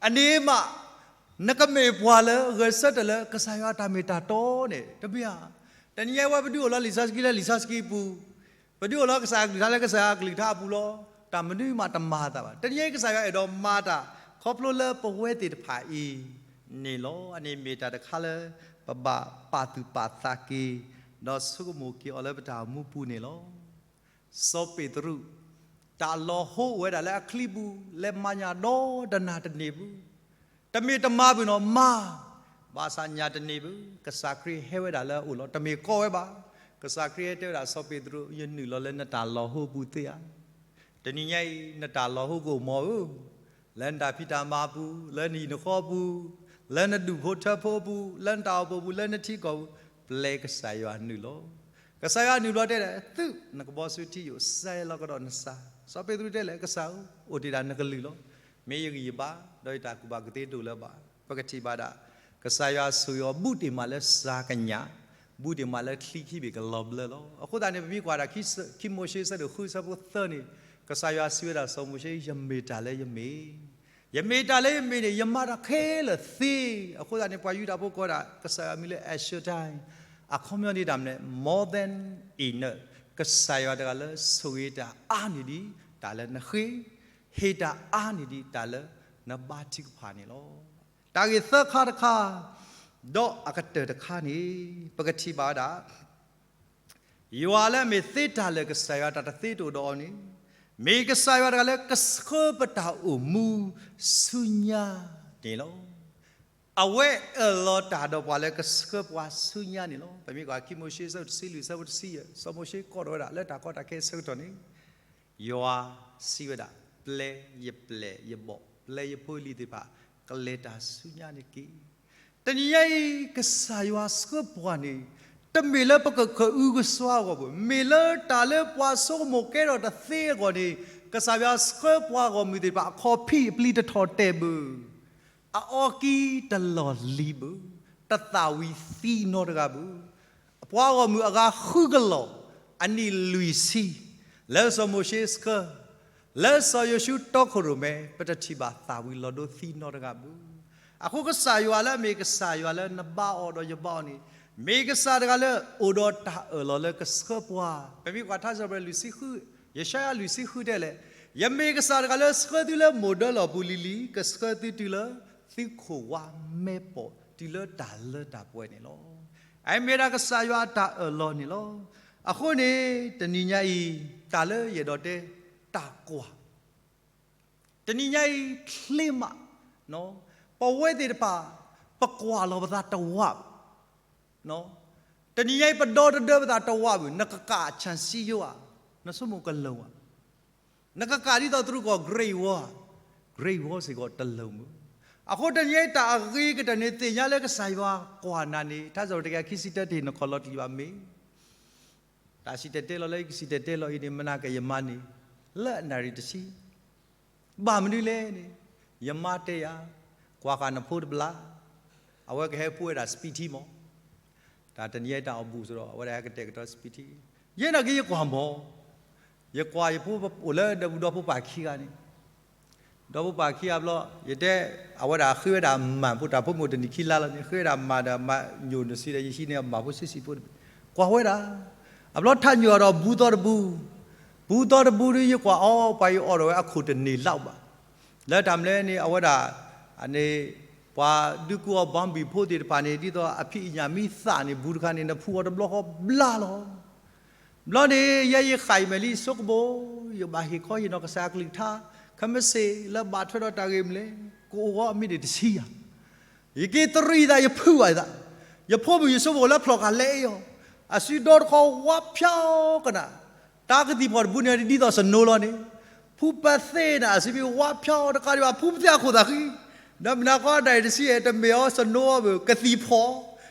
အန့ၣ်မး နကမ့ၢ်ပှၤလၢဂဲၤဆၢထၢၣ်လၢကစၢ်ယွၤတၢ်မ့ၢ်တၢ်တီန့ၣ် တမ့ၢ်ဧါ. တနံၤညါအံၤဝဲပဒုးအိၣ်လီၤလံာ်စီဆှံလၢလံာ်စီဆှံပူၤ, ပဒုးအိၣ်လီၤကစၢ်အကလုၢ်ကထါလၢကစၢ်အကလုၢ်ကထါအပူၤလီၤ. တၢ်မနုၤမးတမၤအသးဘၣ်. တနံၤညါအံၤကစၢ်ယွၤအဲၣ်ဒိးမၤတၢ် ခီဖျိလၢပဝဲသ့ၣ်တဖၣ်အံၤန့ၣ်လီၤ. အန့ၣ်မ့ၢ်တၢ်တခါလၢ ပဘၣ်ပာ်သူၣ်ပာ်သးက့ၤ ဒီးဆိကမိၣ်က့ၤအီၤလၢပတၢ်အိၣ်မူပူၤန့ၣ်လီၤ. စီၤပ့းတရူး တၢ်လီၤဟိအိၣ်ဝဲဒၣ်လၢအချံပူၤ လဲၤမၤညၣ်ဒီတနၤတန့ၢ်ဘၣ်. တမ့ၢ်တမၤဘၣ်နီၤ မၤ, ဘၣ်ဆၣ်ညၣ်တန့ၢ်ဘၣ်. ကစၢ်ခရံာ်ဟဲဝဲဒၣ်လၢအအိၣ်လီၤ. တမ့ၢ်ကီဝဲဘၣ်. ကစၢ်ခရံာ်ဟဲတဲဝဲဒၣ် စီၤပ့းတရူး ယနုာ်လီၤလၢနတၢ်လီၤဟိပူၤသ့ဧါ. တနံၤညါအံၤ နတၢ်လီၤဟိကအိၣ်မီၤဧၢ လၢနတၢ်ဖံးတၢ်မၤအပူၤ, လၢနဟံၣ်နဃီအပူၤ, လၢနဒူၣ်ဖိထၢဖိအပူၤ, လၢနတၢ်အိၣ်ဖှိၣ်ပူၤ, လၢနထံကီၢ်ပူၤ, ပျဲကစၢ်ယွၤနုာ်လီၤ. ကစၢ်ယွၤနုာ်ဘျီတဲဒၣ် သုးနကဘီစုထံယိာ် စဲလီၤကဒီးနစၢ်. စီၤပ့းတရူးတဲလဲၣ် ကစၢ်ဧၢ, အိၣ်တ့ၢ်ဒၣ်နကလုၢ်လီၤ. မ့ၢ်ယဂံၢ်ယဘါ ဒီးယတၢ်ကူၣ်ဘၣ်ကူၣ်သ့တအိၣ်လၢၤဘၣ်. ပကထံၣ်ဘၣ်ဒၣ် ကစၢ်ယွၤဆိၣ်ဂ့ၤအီၤ ဘူးတ့ၢ်မးလၢစှၤကညး, ဘူးတ့ၢ်မးလၢချံခံဘ့ၣ်ကလီၤဘျၢလီၤ. အဃိသတးန့ၣ် ပမ့ၢ်ကွၢ်ဒၣ် ခံမိၤၡ့ ဆၢဒိၣ်ဃု ဆၢဖိသၢန့ၣ် ကစၢ်ယွၤစံးဝဲဒၣ်စီၤမိၤၡ့ ယမ့ၢ်တၢ်လၢယမ့ၢ် ယမ့ၢ်တၢ်လၢယမ့ၢ်န့ၣ် ယမၤတၢ်ခဲလၢာ်သ့. အဃိသတးန့ၣ် ပှၤယူဒၤဖိကိးဒၣ် ကစၢ်ယွၤမံၤလၢ El Shaddai, အခီပညီန့ၣ်တၢ်မနုၤလဲၣ်, more than enough, ကစၢ်ယွၤတဂၤလၢဆိၣ်ဂ့ၤတၢ်အါန့ၢ်ဒံး တၢ်လၢနဃ့, ဟ့ၣ်တၢ်အါန့ၢ်ဒံး တၢ်လၢနဘါထုကဖၣ်န့ၣ်လီၤ. တၢ်ဂ့ၢ်သၢခါတခါ ဒီးအကတၢၢ်တခါန့ၣ် ပကထံၣ်ဘၣ်ဝဲဒၣ် ယွၤလၢအမ့ၢ်သ့တၢ်လၢာ် ကစၢ်ယွၤတၢ်တသ့တအိၣ်ဒီးအီၤန့ၣ်, မ့ၢ်ကစၢ်ယွၤတဂၤလၢကဆှၢပတၢ်အိၣ်မူဆူညါန့ၣ်လီၤ. အဝဲအၢၣ်လီၤတၢ်ဒီးပှၤလၢကဆှၢပှၤဆူညါန့ၣ်လီၤ. ပမ့ၢ်ကွၢ်ခံမိၤၡ့ ဆၢဒိၣ်တဆံလွံၢ် ဆၢဖိတဆံယဲၢ် စီၤမိၤၡ့ကိးထီၣ်ဝဲဒၣ် လၢတၢ်ကီတၢ်ခဲအဆၢကတီၢ်န့ၣ် ယွၤစံးဝဲဒၣ် ပျဲယပျဲၢ်ယဘီၣ် ပျဲယဖိယလံၤသ့ၣ်တဖၣ် ကလဲၤတၢ်ဆူညါန့ၣ်တက့ၢ်. တနံၤညါအံၤ ကစၢ်ယွၤဆှၢပှၤန့ၣ် တမ့ၢ်လၢပကကအုကစွါအဂီၢ်ဘၣ်, မ့ၢ်လၢတၢ်လၢပှၤဆိကမိၣ်ကဲထီၣ်တသ့အဂီၢ်န့ၣ် ကစၢ်ယွၤဆှၢပှၤဂီၢ်မုၢ်သ့ၣ်တဖၣ် အခီၣ်ဖံးအပျံၤတထီၣ်တဲာ်ဘၣ် အအီကံတလီၢ်လံၤဘၣ်, တသၣ်ဝံၤသံနီတဂၤဘၣ်, ပှၤဂီၢ်မုၢ်အဂၤဃုကလီၢ် အနံၣ်လွံၢ်ဆံ, လၢစီၤမိၤၡ့ဆှၢ, လၢစီၤယိၤၡူတီခိၣ်ရိၣ်မဲ ပတထံၣ်ဘၣ်သၣ်ဝံၤလီၤဒိသံနီတဂၤဘၣ်. အဃိကစၢ်ယွၤလၢအမ့ၢ်ကစၢ်ယွၤလၢနဘါအီၤဒီးယဘါအီၤန့ၣ်, မ့ၢ်ကစၢ်တဂၤလၢအိၣ်ဒီးတၢ်အၢၣ်လီၤလၢကဆှၢပှၤ, ပမ့ၢ်ကွၢ်ထါစံးပတြၢၤလွံၢ်ဆံဃု, ယၡါယၤလွံၢ်ဆံဃုတဲလဲၣ်, ယမ့ၢ်ကစၢ်တဂၤလၢဆှၢသုလၢမိၢ်ဒၢလီၢ်ပူၤလံၤလံၤ, ကဆှၢသုတုၤလၢသုခိၣ်ဝါမဲပီၢ် တုၤလၢတၢ်လၢတၢ်ပှဲၤန့ၣ်လီၤ. အမ့ၢ်ဒၣ်ကစၢ်ယွၤအတၢ်အၢၣ်လီၤန့ၣ်လီၤ. အဃိန့ၣ် တနံၤညါအံၤ တၢ်လၢယအဲၣ်ဒိးတဲ တၢ်ကွၢ် တနံၤညါအံၤချ့မး, ပဝဲသ့ၣ်တဖၣ် ပကွၢ်လီၤပသးတဝးဘၣ်, တနံၤညါအံၤ ပဒီတဒၢပသးတဝးဘၣ်, နကကးဆၣ်စံယိဧါ, နဆိကမိၣ်ကလၢာ်ဧါ, နကကးဒ်သိးတရူးကီၢ် Great Wall, Great Wall စ့ၢ်ကီးတလၢာ်မုၢ်. အဃိတနံၤညါအံၤ တၢ်အဂ့ၤကတၢၢ်န့ၣ် သ့ၣ်ညါလၢကစၢ်ယွၤကွၢ်နၤန့ၣ် ထါစံးပတြၢၤတကယၤခံဆံတၢ တဟ့ၣ်နခီၣ်လီၤတံၢ်ဘၣ်မ့ၢ် တၢ်စံၣ်တဲၤတဲလီၤလၢ ယကစံၣ်တဲၤတဲလီၤအံၤန့ၣ် မနၤက့ၤယမါန့ၣ် လၢအနၣ်ရံၣ်တဆံ, ဘၣ်မနုၤလဲၣ်န့ၣ် ယမါတဲယၤ, ကွၢ်ဃာ်နဖိတဘျီ, အဝဲကဟဲဖှူဝဲဒၣ် စပံးထံမး, တၢ်တနံၤညါအံၤတၢ်အီၣ်ဘူၣ်စ့ၢ်ဒီး အဝဲဒၣ်ဟဲကတဲာ်ကတီၤစပံးထံ, ယဲနာ်က့ၤယကွၢ်မး, ယကွၢ်ယဖိအိၣ်လၢဒီပုၢ်ဒီဖိပၢ်ခံဂၤန့ၣ် ဒီပုၢ်ပၢ်ခံဂၤဘျီ ယတဲ, အဝဲဒၣ်ဃ့ဝဲဒၣ်မၤဖိတၢ်ဖိမုၣ်တနံၣ်ခံလါလီၤန့ၣ် ဃ့ဝဲဒၣ်မၤဒီးမၤညိၣ်နုာ်စံဒီး ယဟံးန့ၢ်အမၤဖိဆံးဆံးဖိတဘ့ၣ်, ကွၢ်ဝဲဒၣ်, အဘျီထးညိၣ်အီၤဒီးဘူးသီတဘူး, ဘူးသီတဘူးဒီး ယကွၢ်အီၤ ပှၤအံၤအီၣ်ဒီးဝဲအခိၣ်တန့ၢ်လီၤဘၣ်, လၢတၢ်မနုၤလဲၣ်န့ၣ် အဝဲဒၣ် န့ၣ် ပှၤဒုးကူအီၤ bomb ဖိသ့ၣ်တဖၣ်န့ၣ် ဒ်သိးအဖံးအညၣ်မံသၣ်န့ၣ် ဘူးတခါန့ၣ် နဖှူအီၤတဘျီဃီဘျါလီၤ ဘျီန့ၣ် ယဲယဃၣ်အံၤမဲာ်လံ ဆိကမိၣ် ယဘၣ်ဟ့ၣ်ခီဟ့ၣ်နီၤကစၢ်အကလုၢ်ကထါ, ခဲမုၢ်ဆ့ၣ်လၢဘၣ်ထွဲဒီးတၢ်ဂ့ၢ်မနုၤလဲၣ်, ကအိၣ်ဂီၢ်အမ့ၢ်ဒၣ်တဆံယၤ, ယက့ၤတရံးသး ယဖုးဘၣ်ယသး, ယဖိမုၣ်ယဆိကမိၣ်လၢဖျီၣ်ဃာ်လဲအီၤ, အစုဒီတခီဝါဖျီကနၣ်, တၢ်ကသံၣ်ဖီၣ်တဘူးန့ၣ် ဒ်သိး snow လီၤန့ၣ်, ဖုပသ့ၣ်န့ၣ် အစုမ့ၢ်ဝါဖျီတကးဒံးဘၣ် ဖုပသ့ၣ်အခိၣ်သးဃံ, ဒီးမုၢ်နၤခီဒၣ်အံၤတဆံယဲၢ် တမ့ၢ်အီၤ snow အီၤဘၣ် ကသံၣ်ဖီၣ်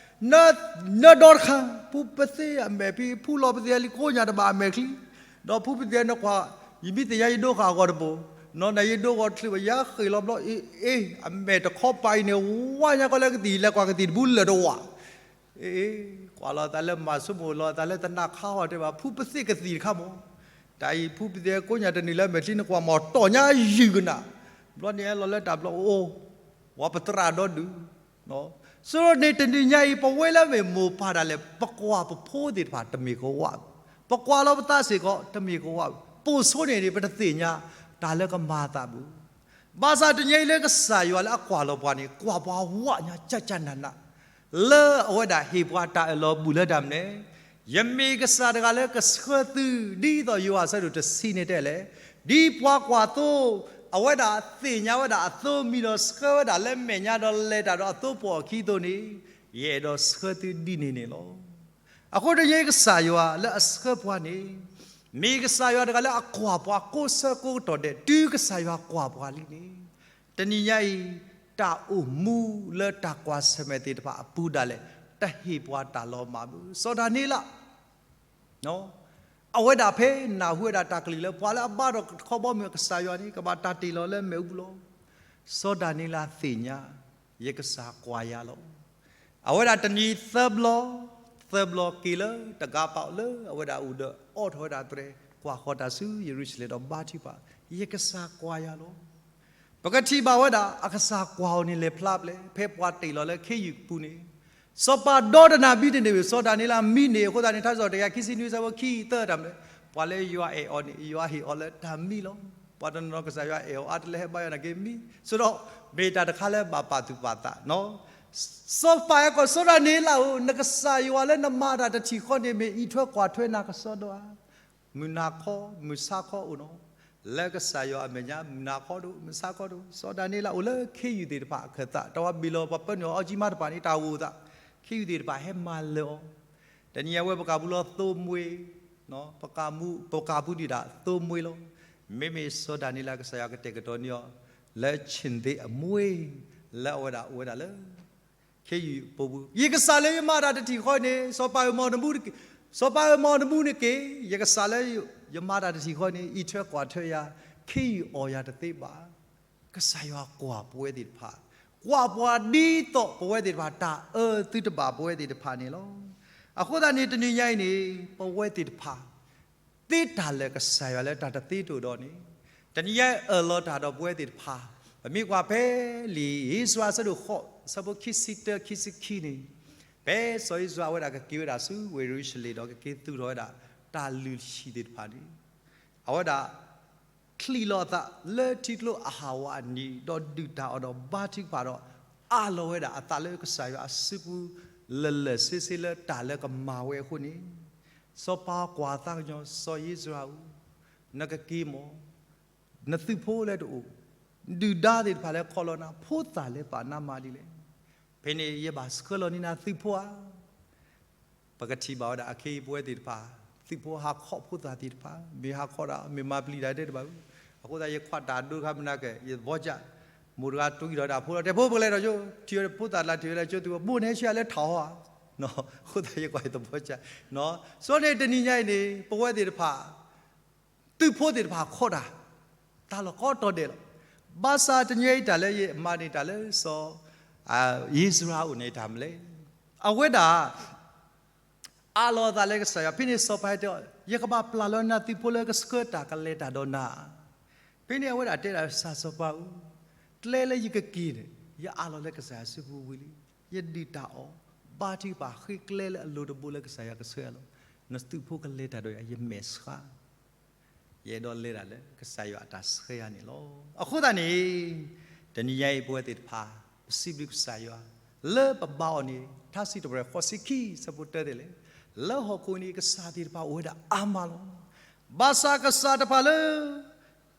နဒီတခါ, ဖုပသ့ၣ်အမဲာ်ဖံး ဖုလီၤပသ့ၣ်လံကိးညါတဘၣ်အမဲာ်ချံ, ဒီးဖုပသ့ၣ်နကွၢ်, ယမ့ၢ်သ့ၣ်ညါယဒိဃာ်အဂီၢ်တဘိ, နီၢ်နၤယဒိဂီၤတချုးဘၣ် ယဃ့ၢ်လီၤဘျီ အ့ အ့ အမဲာ်တခီပၤအံၤန့ၣ် ဝါညါကီလၢကသံၣ် လဲၤကွၢ်ကသံၣ်တဘူးလၢာ်တဝး, အ့ ကွၢ်လီၤသးလၢမၤဆိကမိၣ်လီၤသးလၢတနၢ်ခါဟီၣ်တဲဘၣ် ဖုပသ့ၣ်ကသံၣ်တခါမး, တၢ်အံၤဖုပသ့ၣ်ကိးညါတနုာ်လၢမဲာ်ချံ နကွၢ်မီၢ်တီၢ်ညါယုၢ်ကနၣ်, ဘျီန့ၣ်လီၤလၢတၢ်ဘျီအိၣ် ဝဲပသရၣ်ဒီဒုး, ဆိန့ၣ်တနံၤညါအံၤ ပဝဲလၢမ့ၢ်မိၢ်ပၢ်ဒၣ်လဲာ် ပကွၢ်ပဖိသ့ၣ်တဖၣ်တမ့ၢ်ကဝၣ်, ပကွၢ်လီၤပသးစ့ၢ်ကီးတမ့ၢ်ကဝၣ်, ပိာ်ဆိန့ၣ်န့ၣ် ပတသ့ၣ်ညါတၢ်လၢကမၤအသးဘၣ်, ဘၣ်ဆၣ်တနံၤညါအံၤလၢကစၢ်ယွၤလၢအကွၢ်လီၤပှၤန့ၣ် ကွၢ်ပှၤဝးညါကၢ်ကၢ်နးနး လၢအဝဲဒၣ်ဟ့ၣ်ပှၤတၢ်အၢၣ်လီၤဘူၣ်လၢတၢ်မနုၤလဲၣ်, ယမ့ၢ်ကစၢ်တဂၤလၢကဆှၢသု ဒ်သိးယိၤဟၣ်အဆၢဒိၣ်တဆံန့ၣ်တဲလဲၣ်, ဒ်ပှၤကွၢ်သိ အဝဲဒၣ်သ့ၣ်ညါဝဲဒၣ်အသိမံၤဒီးဆှၢဝဲဒၣ်လၢမဲာ်ညါဒီးလဲၤတၢ်ဒီးအသိပိာ်အခံအသိးန့ၣ်, ယအဲၣ်ဒိးဆှၢသုဒ်န့ၣ်န့ၣ်လီၤ. အဃိတနံၤညါအံၤကစၢ်ယွၤလၢအဆှၢပှၤန့ၣ်, မ့ၢ်ကစၢ်ယွၤတဂၤလၢအကွၢ်ပှၤကိးဆၢကိးကတီၢ်ဒဲး တုၤကစၢ်ယွၤကွၢ်ပှၤလံန့ၣ်, တနံၤညါအံၤ တၢ်အိၣ်မူလၢတၢ်ကွၢ်ဆၢၣ်မဲာ်သ့ၣ်တဖၣ်အပူၤဒၣ်လဲာ် တဟ့ၣ်ပှၤတၢ်လီၤမၢ်ဘၣ်. စီၤဒၤနံးယ့လး အဝဲဒၣ်ဖဲနၢ်ဟူဝဲဒၣ်တၢ်ကလုၢ်လၢပှၤလၢအဘါထီၣ်ခီဘီမုၢ်အကစၢ်ယွၤန့ၣ် ကဘၣ်တၢ်တ့ၢ်လီၤလၢမ့ၣ်အူပူၤလီၤ. စီၤဒၤနံးယ့လးသ့ၣ်ညါ ယကစၢ်ကွၢ်ယၤလီၤ. အဝဲဒၣ်တနံၤသၢဘျီ, သၢဘျီက့ၤလၢတဂၤပာ်လၢအဝဲဒၣ်အိၣ်ဒီးအိးထီၣ်ဝဲဒၣ်တြဲၤ ကွၢ်ဃီၤတၢ်ဆူယရူၤၡလ့ၣ်ဒီးဘါထုကဖၣ်, ယကစၢ်ကွၢ်ယၤလီၤ. ပကထံၣ်ဘၣ်ဝဲဒၣ် အကစၢ်ကွၢ်အီၤန့ၣ်လဲၤဖျါပျဲၢ် ဖဲပှၤတ့ၢ်လီၤလၢခ့ယုၢ်ပူၤန့ၣ်, စီၤပၤဒီတနၤမံတန့ၢ်ဘၣ် စီၤဒၤနံးယ့လးမံန့ၢ် အဃိသတးန့ၣ် ထါစံးထီၣ်တကယၤခံဆံနွံ ဆၢဖိခံ သၢတၢ်မနုၤလဲၣ်, ပှၤလၢယွၤအဲၣ်အီၤန့ၣ် ယွၤဟ့ၣ်အီၤလၢတၢ်မံလီၤ. ပှၤတနီၤနီၤကစၢ်ယွၤအဲၣ်အီၤအါတလၢဟဲဘါယွၤနာ်က့မံ, ဆိဒီး မ့ၢ်တၢ်တခါလၢဘၣ်ပာ်သူၣ်ပာ်သးနီၤ. စီၤပၤအဲၣ်ကီး စီၤဒၤနံးယ့လးဧၢ, နကစၢ်ယွၤလၢနမၤတၢ်တထံၣ်ဃီန့ၣ် မ့ၢ်အံးထွဲကွၢ်ထွဲနၤကစီဒီဧါ. မုၢ်နၤခီ မုၢ်ဆါခီအိၣ်နီၤ, လၢကစၢ်ယွၤအမဲာ်ညါ မုၢ်နၤခီတအိၣ် မုၢ်ဆါခီတအိၣ်. စီၤဒၤနံးယ့လးအိၣ်လၢခ့ယုၢ်သ့ၣ်တဖၣ်အခၢၣ်သး, တၢ်ဝဲဘ့ၣ်လီၤပှၤပၢနုာ်အီၤအီကၠံမါတဖၣ်န့ၣ် တၢ်ဂိၢ်သး, ခ့ယုၢ်သ့ၣ်တဖၣ်ဟဲမၤလၢာ်အီၤ. တနံၤအဝဲပကးပူၤလီၤသိမွ့ၤ, ပကးပူၤဒံးဒၣ်သိမွ့ၤလီၤ. မ့မ့ၢ်စီၤဒၤနံးယ့လး ကစၢ်ယွၤကတဲာ်ကတီၤန့ၢ်အီၤ လၢဆ့ၣ်သ့အမွ့ၤ လၢအဝဲဒၣ်အိၣ်ဝဲဒၣ်လၢ ခ့ယုၢ်ပူၤ, ယကစၢ်လၢယမၤတၢ်တထံၣ်ဃီန့ၣ် စီၤပၤအၢမၤနမူ, စီၤပၤအၢမၤနမူန့ၣ်က့ၤ, ယကစၢ်လၢယမၤတၢ်တထံၣ်ဃီန့ၣ် အံးထွဲကွၢ်ထွဲယၤ, ခ့ယုၢ်အီၣ်ယၤတသ့ဘၣ်. ကစၢ်ယွၤကွၢ်ပဝဲသ့ၣ်တဖၣ်, ကွၢ်ပှၤဒ်သိးပဝဲသ့ၣ်တဖၣ် တၢ်အၢသုတဘၣ်ပဝဲသ့ၣ်တဖၣ်န့ၣ်လီၤ. အဃိသတးန့ၣ် တနံၤညါအံၤန့ၣ် ပဝဲသ့ၣ်တဖၣ် သ့တၢ်လၢာ်ကစၢ်ယွၤလၢတၢ်တသ့တအိၣ်ဒီးန့ၣ်, တနံၤညါအံၤအၢၣ်လီၤတၢ်ဒီးပဝဲသ့ၣ်တဖၣ်, ပမ့ၢ်ကွၢ်ဖဲလံာ်ဧ့စြၤအဆၢဒိၣ်ဃိး အဆၢဖိခံဆံတၢ ခံဆံခံ န့ၣ်, ဖဲစီၤဧ့စြၤအဝဲဒၣ်ကက့ၤဝဲဒၣ်ဆူဝ့ၢ်ယရူၤၡလ့ၣ်ဒီးကက့ၤသူၣ်ထီၣ်ဝဲဒၣ်တၢ်လုၢ်ဟံၣ်သ့ၣ်တဖၣ်န့ၣ်, အဝဲဒၣ် ချံးလီၤအသးလၢထံကျိအဟၣ်ဝါအနံၤ ဒီးဒုၣ်တၢ်အီၣ်ဒီးဘါထုကဖၣ်ဒီး အးလီၤဝဲဒၣ်အသးလၢကစၢ်ယွၤအစုပူၤ လၢာ်လၢာ်ဆ့ဆ့လၢတၢ်လၢကမၤဝဲအဃိန့ၣ်, စီၤပၤကွၢ်သးကညီၤ စီၤဧ့စြၤဧၢ, နကက့ၤမး, နသုးဖိလၢတအိၣ်, ဒုၣ်ဒါသ့ၣ်တဖၣ်လၢခီၣ်လီၤနၤ ဖိသၣ်လၢပာ်နၤမၤဒ်လဲၣ်. ဖဲန့ၣ်ယဘၣ်ဆှၢလီၤန့ၢ်နၤသုးဖိဧါ. ပကထံၣ်ဘၣ်ဝဲဒၣ်အခ့အပဝဲသ့ၣ်တဖၣ်, သုးဖိဟးခီၣ်ဖိသၣ်သ့ၣ်တဖၣ်, မ့ၢ်ဟးခီၣ်တၢ် မ့ၢ်မၤပျံၤတၢ်တဲတဘၣ်ဝဲ, အဃိသတးယခွးတၢ်ဒိတခါမနၤကဲ ယသဘီကၢ်, မိၢ်တဂၤတူၢ်ကံၣ်ထီၣ်တၢ်ဖိလီၤ တဲဖိပကလဲၤထီၣ်ကၠိ, ထံၣ်ဝဲဖိသၣ်တၢ်ထံၣ်ဝဲလၢကၠိ သုးဖိဘိန့ၣ်ဆံးအလၢထးဟီဧါ, အဃိသတးယကွၢ်ယသဘီကၢ်, စီၤန့ၣ်တနံၤညါအံၤန့ၣ် ပဝဲသ့ၣ်တဖၣ် သုးဖိသ့ၣ်တဖၣ်ခီၣ်တၢ်, တၢ်လီၢ်ကိးတီၤဒဲးလီၤ. ဘၣ်ဆၣ်တနံၤညါအံၤတၢ်လၢယမၤန့ၢ်တၢ်လၢစီၤ ဧ့စြၤအအိၣ်န့ၣ်တၢ်မနုၤလဲၣ်. အဝဲဒၣ် အးလီၤအသးလၢကစၢ်ယွၤ ဖဲန့ၣ်စီၤပၤတဲအီၤ ယကဘၣ်ပျၢ်လီၤနၤသုးဖိလၢကဆှၢတၢ်ကလဲၤတၢ်ဒီးနၤ. ဖဲန့ၣ်အဝဲဒၣ်တဲဒၣ်စီၤပၤဧၢ, ကျဲလၢယကက့ၤန့ၣ် ယအးလီၤလၢကစၢ်ယွၤစုပူၤဝံၤလံ, ယဒုၣ်တၢ်အီၣ် ဘါထုကဖၣ်ဃ့ကျဲလၢအလိၤတဘိလၢကစၢ်ယွၤကဆှၢလီၤ. နသုးဖိကလဲၤတၢ်ဒီးယၤယမဲာ်ဆှး ယအဲၣ်ဒိးလဲၤတၢ်လၢကစၢ်ယွၤအတၢ်ဆှၢယၤန့ၣ်လီၤ. အဃိသတးန့ၣ် တနံၤညါအံၤပဝဲသ့ၣ်တဖၣ် ပစံးဘျုးကစၢ်ယွၤ လၢပဘါအီၤန့ၣ် ထါစံးတဖၣ်ဃိးဆံခံ ဆၢဖိတၢတဲလဲၣ်, လၢဟီၣ်ခိၣ်န့ၣ် ကစၢ်သ့ၣ်တဖၣ်အိၣ်ဝဲဒၣ်အါမးလီၤ. ဘၣ်ဆၣ်ကစၢ်တဖၣ်လၢ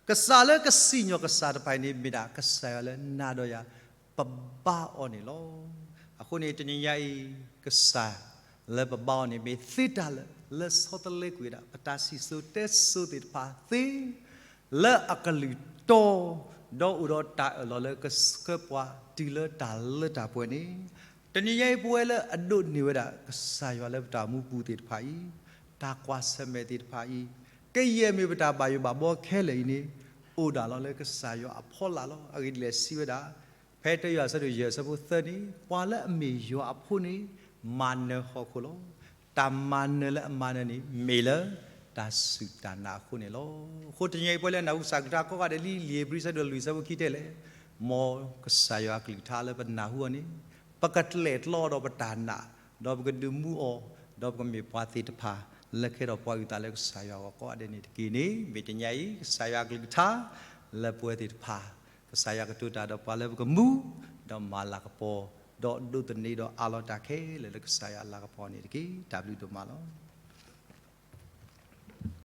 ကစၢ်လၢကစံၣ်ညီၣ်ကစၢ်တဖၣ်အံၤန့ၣ် မ့ၢ်ဒၣ်ကစၢ်ယွၤလၢနၤဒီးယၤ ပဘါအီၤန့ၣ်လီၤ. အဃိန့ၣ် တနံၤညါအံၤ ကစၢ်လၢပဘါအီၤန့ၣ် မ့ၢ်သ့တၢ်လၢာ် လၢဆီတလဲကွံာ်ဝဲဒၣ် ပတၢ်စံၣ်စိၤတဲစိၤသ့ၣ်တဖၣ်သ့ လၢအကလုၢ်တီ ဒီးအိၣ်ဒီးတၢ်အၢၣ်လီၤလၢကဆှၢပှၤတုၤလၢတၢ်လၢတၢ်ပှဲၤန့ၣ်, တနံၤညါအံၤ ပဝဲလၢအဒိးန့ၢ်ဝဲဒၣ် ကစၢ်ယွၤလၢပတၢ်အိၣ်မူပူၤသ့ၣ်တဖၣ်အံၤ, တၢ်ကွၢ်ဆၢၣ်မဲာ်သ့ၣ်တဖၣ်အံၤ, ကယဲၢ်မ့ၢ်ပတၢ်ဘၣ်ယိၣ်ဘၣ်ဘီခဲလၢာ်အံၤန့ၣ်, အိၣ်ဒၣ်လီၤလၢကစၢ်ယွၤအဖီလာ်လီၤ. အဂ့ၢ်ဒ်လဲၣ်စံးဝဲဒၣ် ဖဲတၢယိၤဟၣ်အဆၢဒိၣ်ယဲၢ်အဆၢဖိသၢန့ၣ်, ပှၤလၢအမ့ၢ်ယွၤအဖိန့ၣ် မၤနၢၤဟီၣ်ခိၣ်လီၤ. တၢ်မၤနၢၤလၢအမၤနၢၤန့ၣ် မ့ၢ်လၢတၢ်စူၢ်တၢ်နာ်အဃိန့ၣ်လီၤ. အဃိတနံၤအံၤ ပဝဲလၢနၢ်ဟူကစၢ်ကလုၢ်ကထါကိးဂၤဒဲးလံ လံာ်ဧ့ၤဘြံၤဆၢဒိၣ်လွံၢ်ဆၢဖိခံတဲလဲၣ်, မ်ကစၢ်ယွၤအကလုၢ်ကထါလၢပနၢ်ဟူအီၤန့ၣ်, ပကကျဲၣ်ကျီဒီးပတၢ်နာ်, ဒီးပကဒုးမူအီၤ, ဒီးပကမ့ၢ်ပှၤသ့ၣ်တဖၣ် လၢကဟဲထီၣ်ပှၤဂုာ်သးလၢကစၢ်ယွၤအဂီၢ်ကိးဂၤဒဲးန့ၣ်တက့ၢ်န့ၣ်, မ့ၢ်တနံၤအံၤ ကစၢ်ယွၤအကလုၢ်ကထါ လၢပဝဲသ့ၣ်တဖၣ်, ကစၢ်ယွၤကတိၤတၢ်ဒီးပှၤလၢပကမူ, ဒီးမၤလၤကပီၤ, ဒီးဒိးသန့ၤဒီးအးလီၤတၢ်ခဲလၢာ်လၢကစၢ်ယွၤအလၤကပီၤန့ၣ်တက့ၢ်. တၢ်ဘျုးဒိၣ်မးလီၤ.